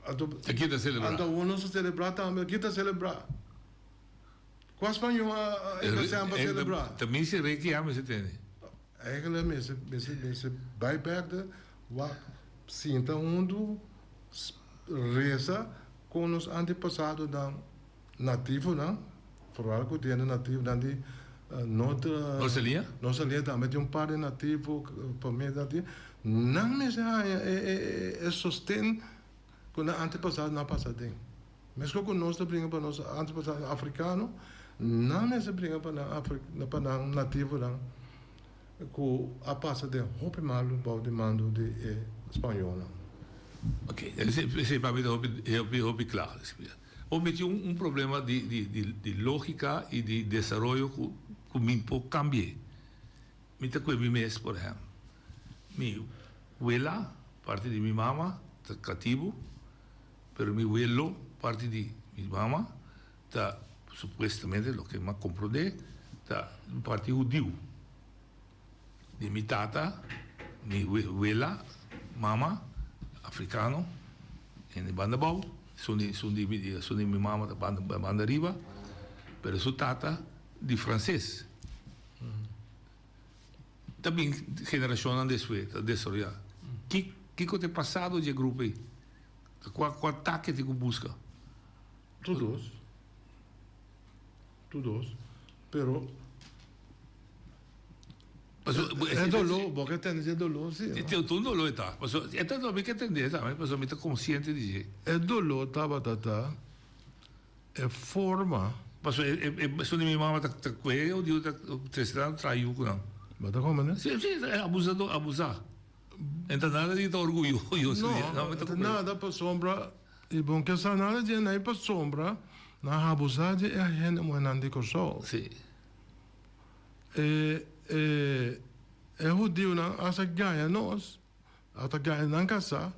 anto Aki ta selebrá. anto awor nos ta selebrá tambe, aki ta selebrá. Kua spañó a a e pa selebrá? Ta misi reki ya mester tene. Eigenlijk mester mester mester bai bek de wak sinta huntu reza kon nos antepasadonan nativonan, vooral ku tiene nativonan di Noord Noord-Zeeland? Noord-Zeeland tambe tin un par di nativo, familia nativo, nan mester haña e e e sosten ku nan antepasadonan a pasa aden. Meskos ku nos ta bringa pa nos antepasadonan afrikano, nan mester bringa pa nan pa nan nativonan ku a pasa den hopi malu bou di mando di e spañolnan. Ok, esei pa mi ta hopi hopi hopi kla. Bo miti un un problema di di di logika i di desaroyo ku ku mi por kambi'é. Mi ta kue mi mes, por ehèmpel, mi wela, parti di mi mama, ta katibu. Pero mi welo, parti di mi mama, ta supuestamente, loke mi a comprende, ta un parti hudiu. Di mi tata, mi wela, mama, africano, hende banda abou, esun di esun di esun di mi mama ta banda banda ariba, pero su tata di frances. Ta bin generashonnan despues ta desaroyá. Ki kiko ta e pasado dje grupo ei? Kua kua take tin ku buska? Tur dos. Tur dos. Pero E doló, bo ke tende dje doló si no? Tin un doló e ta. Pasobra e ta mi ke tende tambe pasobra mi ta konsiente di dje. E doló tabata ta E forma. Paso e e esun di mi mama ta ta kue o diu ta trese nan traha yu ku nan. Bo ta kome ne? Si si e abusador abusa. En ta nada di ta orguyoso di No, no ta nada pasobra i bon ke sa nada dje nan pasobra nan abusa di e hende muhernan di Kòrsou. Si. E e e hudiunan a sa gaña nos, a ta gaña nan kasá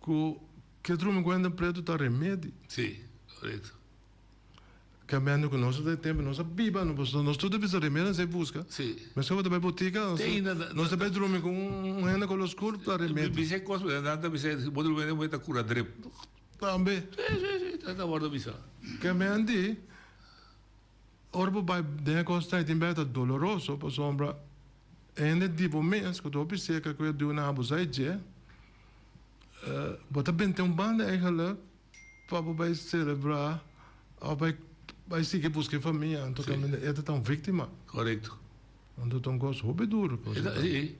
Ku ke drumi ku hende pretu ta remedi. Sí, korekto. Kambiando ku nos ta den tempu, nos a biba, no pasobra nos tur ta bisa remedi nos a buska. Sí. Meskos bo ta bai botika, nos ta bai drumi ku un hende kolo skur ta remedi. Bisa e kos, nan ta bisa bo drumi hende ta kura drip. Tambe. Sí, sí, sí, ta wòrdu bisa. Kambiandi, ora bo bai den e kos ta tin bes ta doloroso pasobra hende di bo mes ku ta hopi seka ku e duna abusá e dje. Bo ta benta un banda eigenlijk pa bo bai celebra of bai bai sigui busca e famia anto caminda e ta ta un victima. Correcto. Anto ta un cos hopi duro. Si.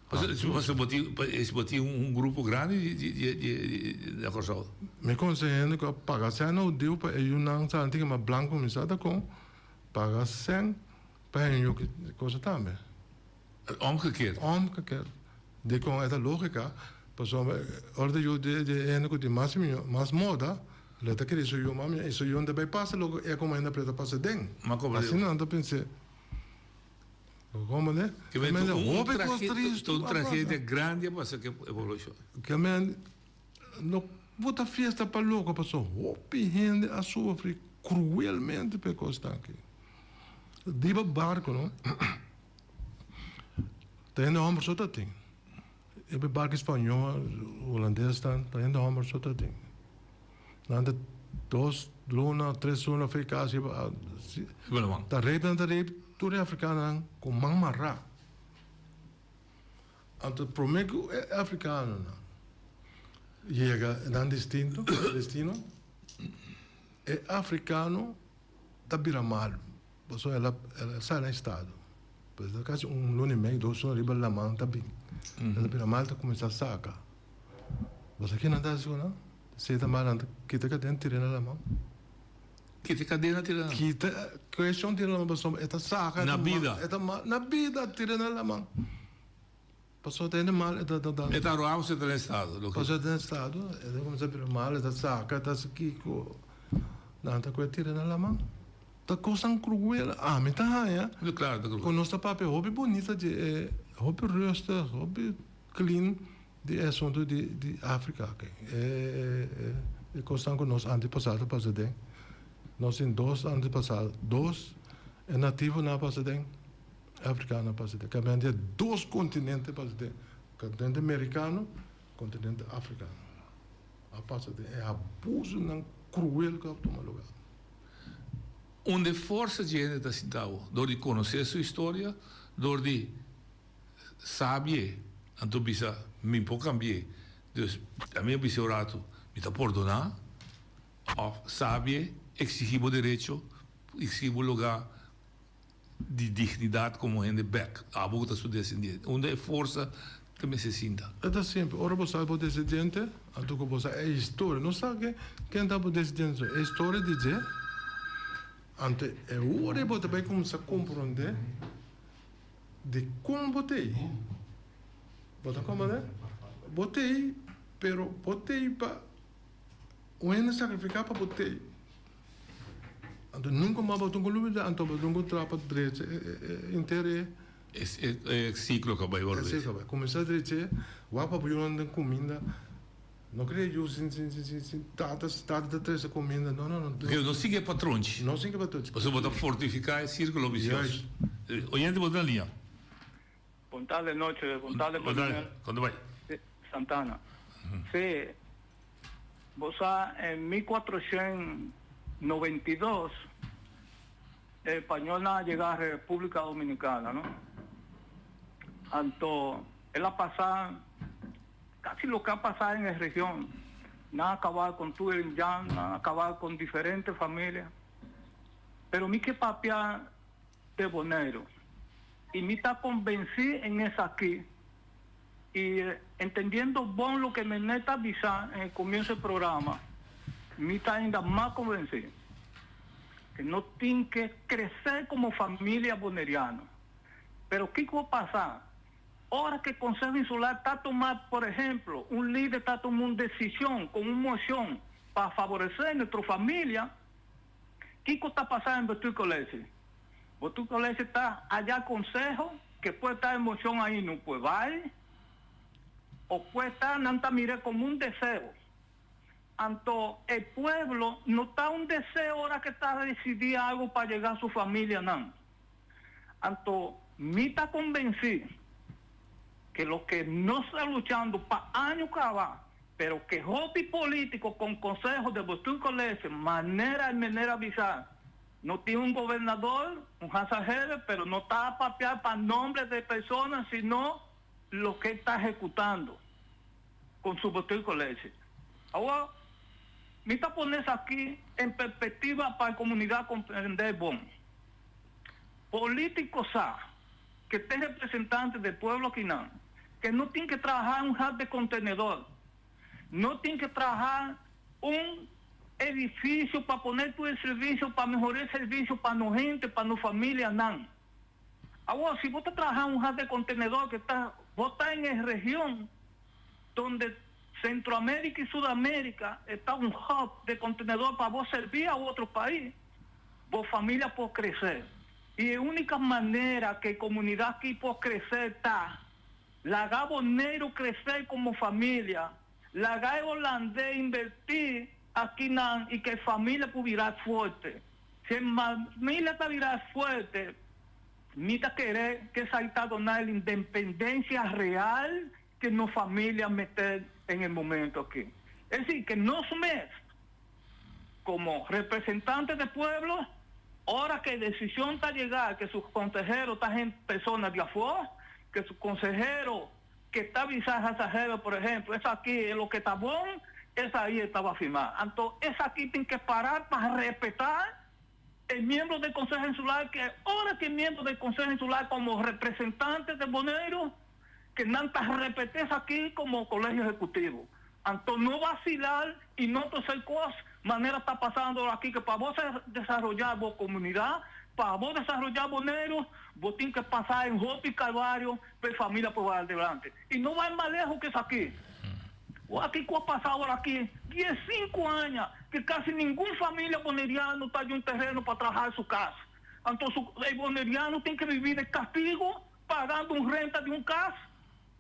Pasobra bo tin bo tin un grupo grandi di di di na Corsou. Mi conseha hende cu a paga sèn na hudiu pa e yunan sa nan tin kema blanco mi sa ta con paga sèn pa hen yu ki cosa tambe. Omgekeerd. Omgekeerd. Dikon e ta lógika, pasobra ora ta yu di e hende ku tin mas mió, mas moda, lo e ta kere su yu mas mió i su yu no ta bai pasa loke e komo hende preta pasa den. Asina nan ta pens'é. Bo komprendé? Ke men un tragedia grandi a pasa ku e poblashon. Ke men no. Bo ta fiesta pa loko paso hopi hende a sufri cruelmente pa e cosnan aki. Riba barco no ta hende homber so ta tin. E barco spañol, holandes ta hende homber so ta tin. Nan ta dos luna, tres luna for e cas ta rape nan ta rape tur e africanonan cu man mara. Anto prome ku e afrikanonan yega nan distinto, destino, e afrikano ta bira malu, pasobra el a el a sali na estado. Pues ta kasi un luna i mei, dos luna riba laman ta bin. El ta bira malu, ta kuminsá saka. Bo sa kinan ta hasi ku nan? Si e ta malu nan ta kita kadena tira na laman. Kita kadena tira na laman? Kita kueshon tira na laman pasobra e ta saka. Na bida. E ta malu, na bida tira na laman. Pasobra ta hende mal e ta ta. E ta roa pasobra e ta den estado. Pasobra e ta den estado, e ta kuminsá bira mal, e ta saka, e ta hasi kiko. Nan ta kue tira na laman. Ta kosnan kruel. Ami ta haña ku nos ta papia hopi bunita di e, hopi rustig, hopi clean di e asuntu di di Afrika aki. E e kosnan ku nos antepasado a pasa den. Nos tin dos antepasado, dos e nativonan a pasa den. Africano pasa den caminda di e dos continente pasa den continente americano continente africano a pasa den e abusonan cruel cu a tuma lugar. Unda e forsa dje hende ta sintabo? Dor di conoce su historia, dor di sabie, anto bisa mi por cambie. Dus ami a bisa un rato mi ta pordona of sabie exigi bo derecho, exigi bo lugar. Di dignidat komo hende bèk. Abo ku ta su desendiente. Unda e forsa ta mester sinta? E ta simpel. Ora bo sa bo desendiente, anto ku bo sa e historia. No sa ke ken ta bo desendiente so. E historia di dje. Anto e ora bo ta bai kuminsá komprondé di kon bo t'ei. Bo ta komprondé? Bo t'ei, pero bo t'ei pa un hende sakrifiká pa bo t'ei. Anto nunca mas bo tin cu lubida, anto bo tin cu traha pa drecha henter e. E ciclo cu a bay bolbe. E ciclo a bay. Cuminsa drecha, wak pa bo yunan den cuminda. No crea yu sin sin sin sin tata, tata ta trece cuminda. No, no, no. Porque no sigui e patronchi. No sigui e patronchi. Pasobra bo ta fortifica e circulo vicioso. Juist. Oyente bo ta na liña. Bon tarde noche, bon tarde Coronel. Kon ta bai? Santana. Sí, bo sa en 1492 e españolnan a yega República Dominicana, no? Anto el a pasa casi loke a pasa en e region. Nan a caba con tur e indian, nan a caba con diferente familia. Pero mi ke papia de Boneiru. I mi ta konbensí en esaki i entendiendo bon loke Mené ta bisa en e komienso e programa, mi ta ainda mas konbensí ke no tin ke kresé komo familia boneriano. Pero kiko a pasa ora ke Konseho Insular ta tuma, por ehemplo, un lider ta tuma un desishon kon un moshon pa faboresé nuestro familia, Kiko ta pasa en Bestuurcollege? Bestuurcollege ta haya conseho ke puede ta emocion ahi no puede bai o puede ta nan ta mira como un deseo. Anto e pueblo no ta un deseo ora ke ta ricibi algo pa yega su familianan. Anto mi ta convenci ke loke nos ta luchando pa año caba Pero ke hopi politico con conseho de Bestuurcollege manera y menera bisa no tin un gobernador, un hazahero, pero no ta a papia pa nombre de persona sino loke ta ejecutando con su Bestuurcollege. Awor mi ta pone esaki en perspectiva pa e comunidad comprende bon. Politico sa ke te representante del pueblo akinan ke no tin ke traha un hub de contenedor, no tin ke traha un edificio pa pone tur e servicio pa mehora e servicio pa no hende, pa no familianan. Awor si bo ta traha un hub de contenedor ke ta bo ta en e region donde Centroamerica y Sudamerica e ta un hub de contenedor pa bo serbi a otro pais, bo familia por crece. I e únika manera ku e komunidat aki por kresé ta laga Boneiru kresé komo familia, Laga e holandés invertí akinan i ku e familia por bira fuerte. Si e familia ta bira fuerte, mi ta kere ku esaki ta duna el independensia real ku nos familia mester en e momento aki. Es decir, ku nos mes komo representante de pueblo, ora ku e desishon ta yega ku su konsehero ta hende persona di afó, ku su konsehero ke ta bisa hasahero, por ehemplo, esaki e loke ta bon, esai e taba firmá. Anto esaki tin ke para pa respetá e miembro del Konseho Insular, ke ora ke miembro del Konseho Insular komo representante de Boneiru, ke nan ta repet'é esaki komo Kolegio Ehekutivo. Anto no vasilá i no toser kos manera ta pasando aki ke pa bo desaroyá bo komunidat, pa bo desaroyá Boneiru, bo tin ke pasa en hopi kalvario pa e familia por bai adelante. I no bai mas lehos ke esaki. Wak kiko a pasa awor aki, diesinku aña ke kasi ningun familia boneriano ta di un tereno pa traha su kas. Anto su e boneriano tin ke bibi den kastigo pagando un renta di un kas.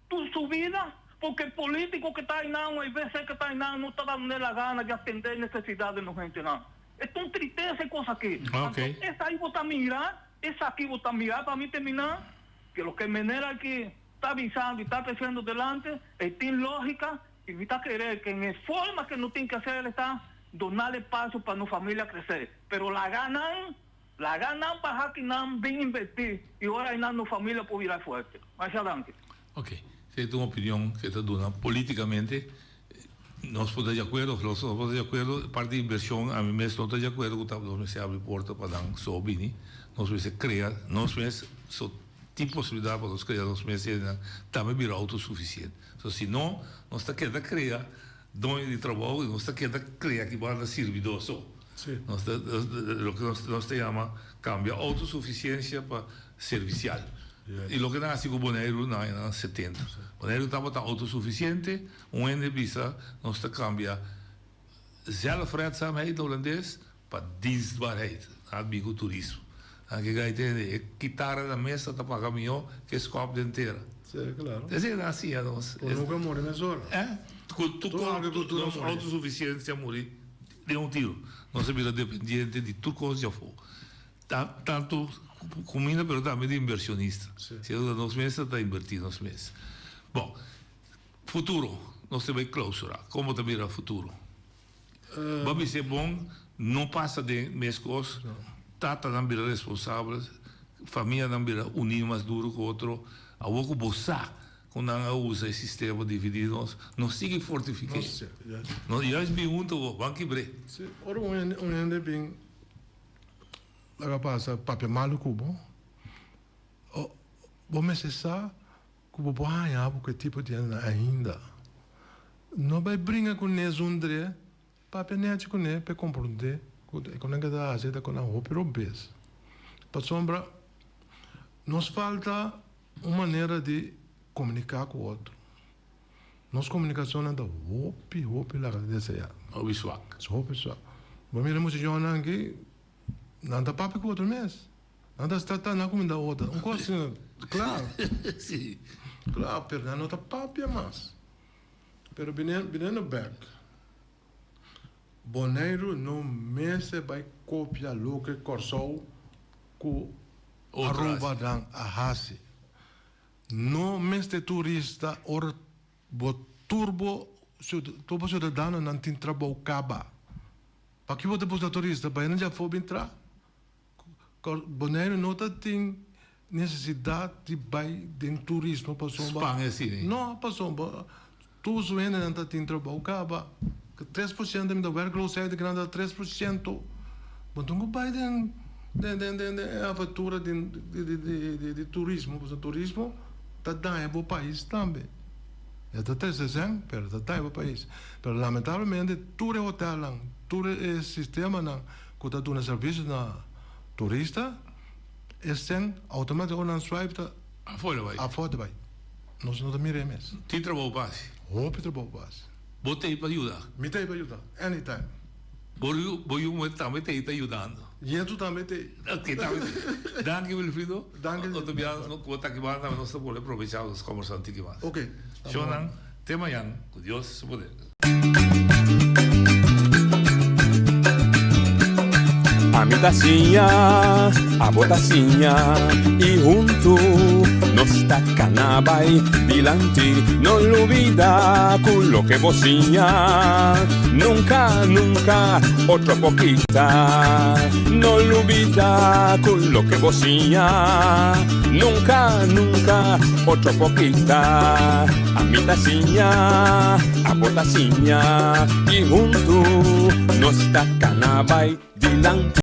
Tur su vida, porque e politico que ta einan o e VC que ta einan no ta dando la gana di atende e necesidad di nos hentenan. E ta un tristeza e cos aki. Anto esaki bo ta mira, esaki bo ta mira pa mi termina, que loke meneer aki ta bisando y ta treciendo delante, e tin logica y mi ta kere que en e forma que no tin que hacer ta donale paso pa nos familia crece. Pero laga nan. Laga nan baha ki nan bin invertí i ora ei nan no familia por bira fuerte. Masha danki. Ok, si ta un opinion ke ta duna politikamente, nos por ta di akuerdo of nos no por ta di akuerdo. Parti di invershon ami mes no ta di akuerdo ku ta nos mester abri porta pa nan so bini. Nos mester krea nos mes so tin posibilidat pa nos krea nos mes i nan tambe bira outosufisiente. So si no nos ta keda krea doño di trabou i nos ta keda krea ki banda sirbidó so. Nos ta, loke nos, nos ta yama kambia outosuficiencia pa servicial. I loke nan hasi ku Boneiru na añanan 70. Boneiru tabata outosuficiente, un hende bisa nos ta kambia zelfredzaamheid na Holandes pa dienstbaarheid. Nan a bin ku turismo. Nan ke gai tende e kitara na mesa ta paga mihó ke skòp den tera. Sí, claro. Esei nan a siña nos. Por nunca muri mesora. Eh? Ku tur nos outosuficiencia muri. Den un tiro, nos a bira dependiente di tur kos di afó, tantu kuminda pero tambe di inversionista. Siendo ta nos mes ta invertí nos mes. Bon, futuro, nos ta bai klausura. Kon bo ta mira futuro? Bo a bisa e bon, no pasa den mes kos, tatanan bira responsabel, famianan bira uní mas duru ku otro. Awor ku bo sa Ku nan a usa e sistema dividí nos, no sigui fortifik'é. No juist bin hunto bo, ban kibr'é. Si, ora un hende, un hende bin laga pasa papia malu ku bo, bo mester sa ku bo por haña bo ku e tipo di hendenan ainda. No bai bringa kuné zundr'é, papia nèchi kuné pa e komprondé ku e ku nan ke ta hasi ta ku nan hopi robes. Pasobra nos falta. Un manera di komuniká ku otro. Nos komunikashonnan ta hopi, hopi laga di deseá. Hopi swak. Hopi swak. Bo mira muchachonnan aki, nan ta papia ku otro mes. Nan ta sta ta na kuminda otro. Un kos asina, kla. Si. Kla, pero nan no ta papia mas. Pero biniendo bèk, Boneiru no mester bai kopia loke Kòrsou ku Aruba nan a hasi. No mester turista ora bo tur bo tur bo siudadanonan tin trabou kaba. Paki bo ta buska turista? Bai nan djafó bin tra. Boneiru no ta tin nesesidat di bai den turismo pasobra. Span e asina. No, pasobra tur su hendenan ta tin trabou kaba. 3% mi ta werkloosheid di grandi ta 3%. Bo no ku bai den den den den e aventura di di di turismo pasobra turismo ta daña bo pais tambe. E ta trese sèn pero ta daña bo pais. Pero lamentablemente tur e hotelnan tur e sistemanan ku ta duna servisio na turista e sèn outomátik ora nan swipe ta Afó ta bai. Afó ta bai. Nos no ta mira e mes. Tin trabou pa hasi. Hopi trabou pa hasi. Bo t'ei pa yuda? Mi t'ei pa yuda, anytime. Bo yu, bo yu muher tambe t'ei ta yudando? Yetu tambe t'ei. Ok, tambe t'ei. Danki Wilfrido. Danki. Otro bia ku bo ta aki banda nos ta bolbe probecha nos kombersa un tiki mas. Ok. Shownan. Te mañan ku Dios su poder. Ami ta siña, abo ta siña y huntu nos ta cana bay dilanti. No lubida cu loke bo siña nunca, nunca otro por kita. No lubida cu loke bo siña nunca, nunca otro por kita. Ami ta siña, abo ta siña y huntu nos ta cana bay dilanti.